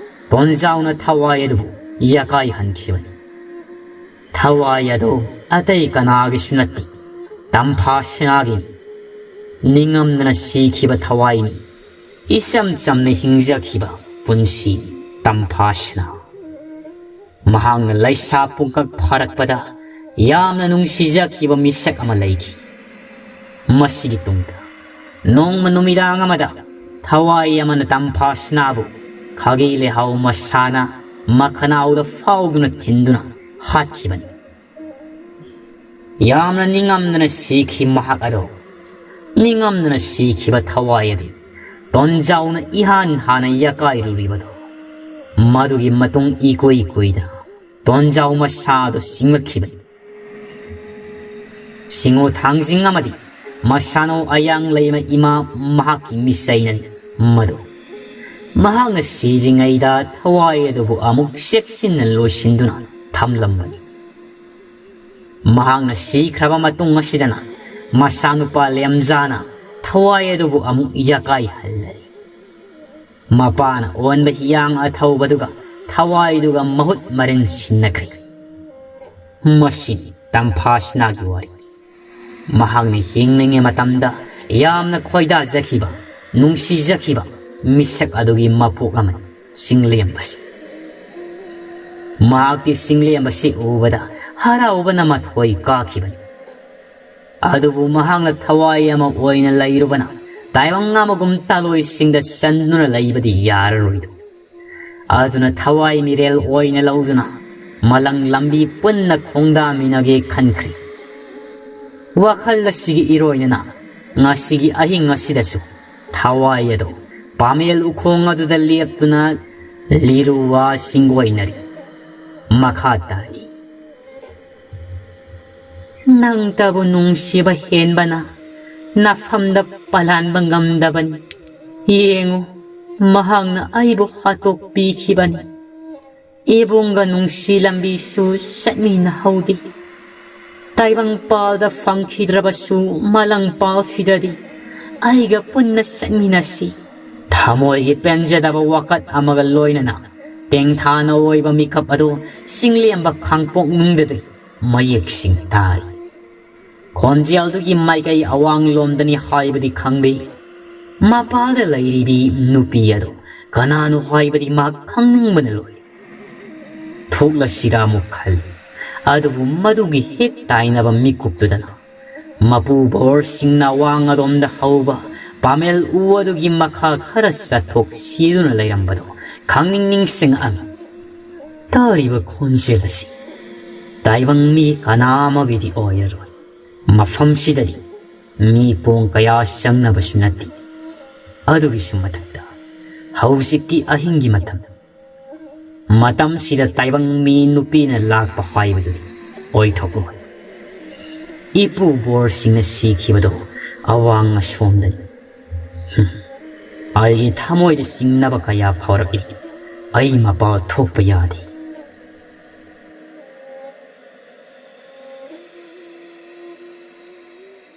ꯇꯣꯟꯖꯥꯎꯅ ꯊꯋꯥꯏ ꯑꯗꯨꯕꯨ ꯌꯥꯀꯥꯏꯍꯟꯈꯤꯕꯅꯤ꯫ ꯊꯋꯥꯏ ꯑꯗꯨ ꯑꯇꯩ ꯀꯅꯥꯒꯤꯁꯨ ꯅꯠꯇꯦ, ꯇꯝꯐꯥ ꯁꯅꯥꯒꯤꯅꯤ꯫ ꯅꯤꯡꯉꯝꯗꯅ ꯁꯤꯈꯤꯕ ꯊꯋꯥꯏꯅꯤ꯫ ꯏꯆꯝ ꯆꯝꯅ ꯍꯤꯡꯖꯈꯤꯕ ꯄꯨꯟꯁꯤ ꯇꯝꯐꯥ ꯁꯅꯥ꯫ ꯃꯍꯥꯛꯅ ꯂꯩꯁꯥ ꯄꯨꯡꯀꯛ ꯐꯥꯔꯛꯄꯗ ꯌꯥꯝꯅ ꯅꯨꯡꯁꯤꯖꯈꯤꯕ ꯃꯤꯁꯛ ꯑꯃ ꯂꯩꯈꯤ꯫ ꯃꯁꯤꯒꯤ ꯇꯨꯡꯗ ꯅꯣꯡꯃ ꯅꯨꯃꯤꯗꯥꯡ ꯑꯃꯗ ꯊꯋꯥꯏ ꯑꯃꯅ ꯇꯝꯐꯥ ꯁꯅꯥꯕꯨ ꯈꯥꯒꯤ ꯂꯩꯍꯥꯎ ꯃꯁꯥꯅ ꯃꯈꯅꯥꯎꯗ ꯐꯥꯎꯗꯨꯅ ꯊꯤꯟꯗꯨꯅ ꯍꯥꯠꯈꯤꯕꯅꯤ꯫ ꯌꯥꯝꯅ ꯅꯤꯡꯉꯝꯗꯅ ꯁꯤꯈꯤ ꯃꯍꯥꯛ ꯑꯗꯣ꯫ ꯅꯤꯡꯉꯝꯗꯅ ꯁꯤꯈꯤꯕ ꯊꯋꯥꯏ ꯑꯗꯨ ꯇꯣꯟꯖꯥꯎꯅ ꯏꯍꯥꯟ ꯍꯥꯟꯅ ꯌꯥꯀꯥꯏꯔꯨꯔꯤꯕꯗꯣ, ꯃꯗꯨꯒꯤ ꯃꯇꯨꯡ ꯏꯀꯨꯏ ꯀꯨꯏꯗꯅ ꯇꯣꯟꯖꯥꯎ ꯃꯁꯥꯗꯨ ꯆꯤꯡꯂꯛꯈꯤꯕꯅꯤ꯫ ꯁꯤꯡꯉꯣ ꯊꯥꯡꯖꯤꯡ ꯑꯃꯗꯤ ꯃꯁꯥꯅꯧ ꯑꯌꯥꯡ ꯂꯩꯃ ꯏꯃꯥ ꯃꯍꯥꯛꯀꯤ ꯃꯤꯁꯩꯅꯅꯤ ꯃꯗꯨ꯫ ꯃꯍꯥꯛꯅ ꯁꯤꯗ꯭ꯔꯤꯉꯩꯗ ꯊꯋꯥꯏ ꯑꯗꯨꯕꯨ ꯑꯃꯨꯛ ꯆꯦꯛꯁꯤꯟꯅ ꯂꯣꯏꯁꯤꯟꯗꯨꯅ ꯊꯝꯂꯝꯕꯅꯤ꯫ ꯃꯍꯥꯛꯅ ꯁꯤꯈ꯭ꯔꯕ ꯃꯇꯨꯡ ꯑꯁꯤꯗꯅ ꯃꯆꯥꯅꯨꯄꯥ ꯂꯦꯝꯖꯥꯅ ꯊꯋꯥꯏ ꯑꯗꯨꯕꯨ ꯑꯃꯨꯛ ꯌꯥꯀꯥꯏꯍꯜꯂꯔꯤ꯫ ꯃꯄꯥꯅ ꯑꯣꯟꯕ ꯍꯤꯌꯥꯡ ꯑꯊꯧꯕꯗꯨꯒ ꯊꯋꯥꯏꯗꯨꯒ ꯃꯍꯨꯠ ꯃꯔꯤꯟ ꯁꯤꯟꯅꯈ꯭ꯔꯦ꯫ ꯃꯁꯤꯅꯤ ꯇꯝꯐꯥꯁꯅꯥꯒꯤ ꯋꯥꯔꯤ꯫ ꯃꯍꯥꯛꯅ ꯍꯤꯡꯂꯤꯉꯩ ꯃꯇꯝꯗ ꯌꯥꯝꯅ ꯈꯣꯏꯗꯥꯖꯈꯤꯕ, ꯅꯨꯡꯁꯤꯖꯈꯤꯕ ꯃꯤꯁꯛ ꯑꯗꯨꯒꯤ ꯃꯄꯣꯛ ꯑꯃꯅꯤ ꯆꯤꯡꯂꯦꯝꯕꯁꯤ꯫ ꯃꯍꯥꯛꯇꯤ ꯆꯤꯡꯂꯦꯝꯕꯁꯤ ꯎꯕꯗ ꯍꯔꯥꯎꯕꯅ ꯃꯊꯣꯏ ꯀꯥꯈꯤꯕꯅꯤ꯫ ꯑꯗꯨꯕꯨ ꯃꯍꯥꯛꯅ ꯊꯋꯥꯏ ꯑꯃ ꯑꯣꯏꯅ ꯂꯩꯔꯨꯕꯅ ꯇꯥꯏꯕꯪ ꯑꯃꯒꯨꯝ ꯇꯥꯂꯣꯏꯁꯤꯡꯗ ꯆꯟꯗꯨꯅ ꯂꯩꯕꯗꯤ ꯌꯥꯔꯔꯣꯏꯗꯣ꯫ ꯑꯗꯨꯅ ꯊꯋꯥꯏ ꯃꯤꯔꯦꯜ ꯑꯣꯏꯅ ꯂꯧꯗꯨꯅ ꯃꯂꯪ ꯂꯝꯕꯤ ꯄꯨꯟꯅ ꯈꯣꯡꯗꯥꯃꯤꯟꯅꯒꯦ ꯈꯟꯈ꯭ꯔꯦ꯫ ꯋꯥꯈꯜ ꯑꯁꯤꯒꯤ ꯏꯔꯣꯏꯅꯅ ꯉꯁꯤꯒꯤ ꯑꯍꯤꯡ ꯑꯁꯤꯗꯁꯨ ꯊꯋꯥꯏ ꯑꯗꯨ ꯄꯥꯃꯦꯜ ꯎꯈꯣꯡ ꯑꯗꯨꯗ ꯂꯦꯞꯇꯨꯅ ꯂꯤꯔꯨ ꯋꯥꯁꯤꯡ ꯑꯣꯏꯅꯔꯤ꯫ ꯃꯈꯥ ꯇꯥꯔꯛꯏ꯫ ꯅꯪꯇꯕꯨ ꯅꯨꯡꯁꯤꯕ ꯍꯦꯟꯕꯅ ꯅꯐꯝꯗ ꯄꯂꯥꯟꯕ ꯉꯝꯗꯕꯅꯤ꯫ ꯌꯦꯡꯉꯨ, ꯃꯍꯥꯛꯅ ꯑꯩꯕꯨ ꯍꯥꯠꯇꯣꯛꯄꯤꯈꯤꯕꯅꯤ꯫ ꯏꯕꯨꯡꯒ ꯅꯨꯡꯁꯤ ꯂꯝꯕꯤꯁꯨ ꯆꯠꯃꯤꯟꯅꯍꯧꯗꯦ꯫ ꯇꯥꯏꯕꯪ ꯄꯥꯜꯗ ꯐꯪꯈꯤꯗ꯭ꯔꯕꯁꯨ ꯃꯂꯪ ꯄꯥꯜꯁꯤꯗꯗꯤ ꯑꯩꯒ ꯄꯨꯟꯅ ꯆꯠꯃꯤꯟꯅꯁꯤ꯫ ꯊꯃꯣꯏꯒꯤ ꯄꯦꯟꯖꯗꯕ ꯋꯥꯀꯠ ꯑꯃꯒ ꯂꯣꯏꯅꯅ ꯇꯦꯡꯊꯥꯅ ꯑꯣꯏꯕ ꯃꯤꯀꯞ ꯑꯗꯨ ꯆꯤꯡꯂꯦꯝꯕ ꯈꯥꯡꯄꯣꯛꯅꯨꯡꯗꯗꯤ ꯃꯌꯦꯛꯁꯤꯡ ꯇꯥꯔꯤ꯫ ꯈꯣꯟꯖꯦꯜꯗꯨꯒꯤ ꯃꯥꯏꯀꯩ ꯑꯋꯥꯡꯂꯣꯝꯗꯅꯤ ꯍꯥꯏꯕꯗꯤ ꯈꯪꯂꯤ꯫ ꯃꯄꯥꯜꯗ ꯂꯩꯔꯤꯕꯤ ꯅꯨꯄꯤ ꯑꯗꯨ ꯀꯅꯥꯅꯣ ꯍꯥꯏꯕꯗꯤ ꯃꯍꯥꯛ ꯈꯪꯅꯤꯡꯕꯅ ꯂꯣꯏꯔꯦ꯫ ꯊꯣꯛꯂꯁꯤꯔꯥ ꯑꯃꯨꯛ ꯈꯜꯂꯤ꯫ ꯑꯗꯨꯕꯨ ꯃꯗꯨꯒꯤ ꯍꯦꯛ ꯇꯥꯏꯅꯕ ꯃꯤꯀꯨꯞꯇꯨꯗꯅ ꯃꯄꯨ ꯕꯣꯔꯁꯤꯡꯅ ꯋꯥꯡ ꯑꯗꯣꯝꯗ ꯍꯧꯕ ꯄꯥꯃꯦꯜ ꯎ ꯑꯗꯨꯒꯤ ꯃꯈꯥ ꯈꯔ ꯆꯠꯊꯣꯛ ꯁꯤꯗꯨꯅ ꯂꯩꯔꯝꯕꯗꯨ ꯈꯪꯅꯤꯡ ꯅꯤꯡꯁꯤꯡꯉꯛꯑꯝꯃꯤ꯫ ꯇꯥꯔꯤꯕ ꯈꯣꯟꯖꯦꯜ ꯑꯁꯤ ꯇꯥꯏꯕꯪ ꯃꯤ ꯀꯅꯥ ꯑꯃꯒꯤꯗꯤ ꯑꯣꯏꯔꯔꯣꯏ꯫ ꯃꯐꯝꯁꯤꯗꯗꯤ ꯃꯤ ꯄꯣꯡ ꯀꯌꯥ ꯆꯪꯅꯕꯁꯨ ꯅꯠꯇꯦ꯫ ꯑꯗꯨꯒꯤꯁꯨ ꯃꯊꯛꯇ ꯍꯧꯖꯤꯛꯇꯤ ꯑꯍꯤꯡꯒꯤ ꯃꯇꯝ꯫ ꯃꯇꯝꯁꯤꯗ ꯇꯥꯏꯕꯪ ꯃꯤ ꯅꯨꯄꯤꯅ ꯂꯥꯛꯄ ꯍꯥꯏꯕꯗꯨꯗꯤ ꯑꯣꯏꯊꯣꯛꯂꯣꯏ꯫ ꯏꯄꯨ ꯕꯣꯔꯁꯤꯡꯅ ꯁꯤꯈꯤꯕꯗꯣ ꯑꯋꯥꯡ ꯑꯁꯣꯝꯗꯅꯤ꯫ ꯍꯨꯝ꯫ ꯑꯩꯒꯤ ꯊꯃꯣꯏꯗ ꯆꯤꯡꯅꯕ ꯀꯌꯥ ꯐꯥꯎꯔꯛꯂꯤ꯫ ꯑꯩ ꯃꯄꯥꯜ ꯊꯣꯛꯄ ꯌꯥꯗꯦ꯫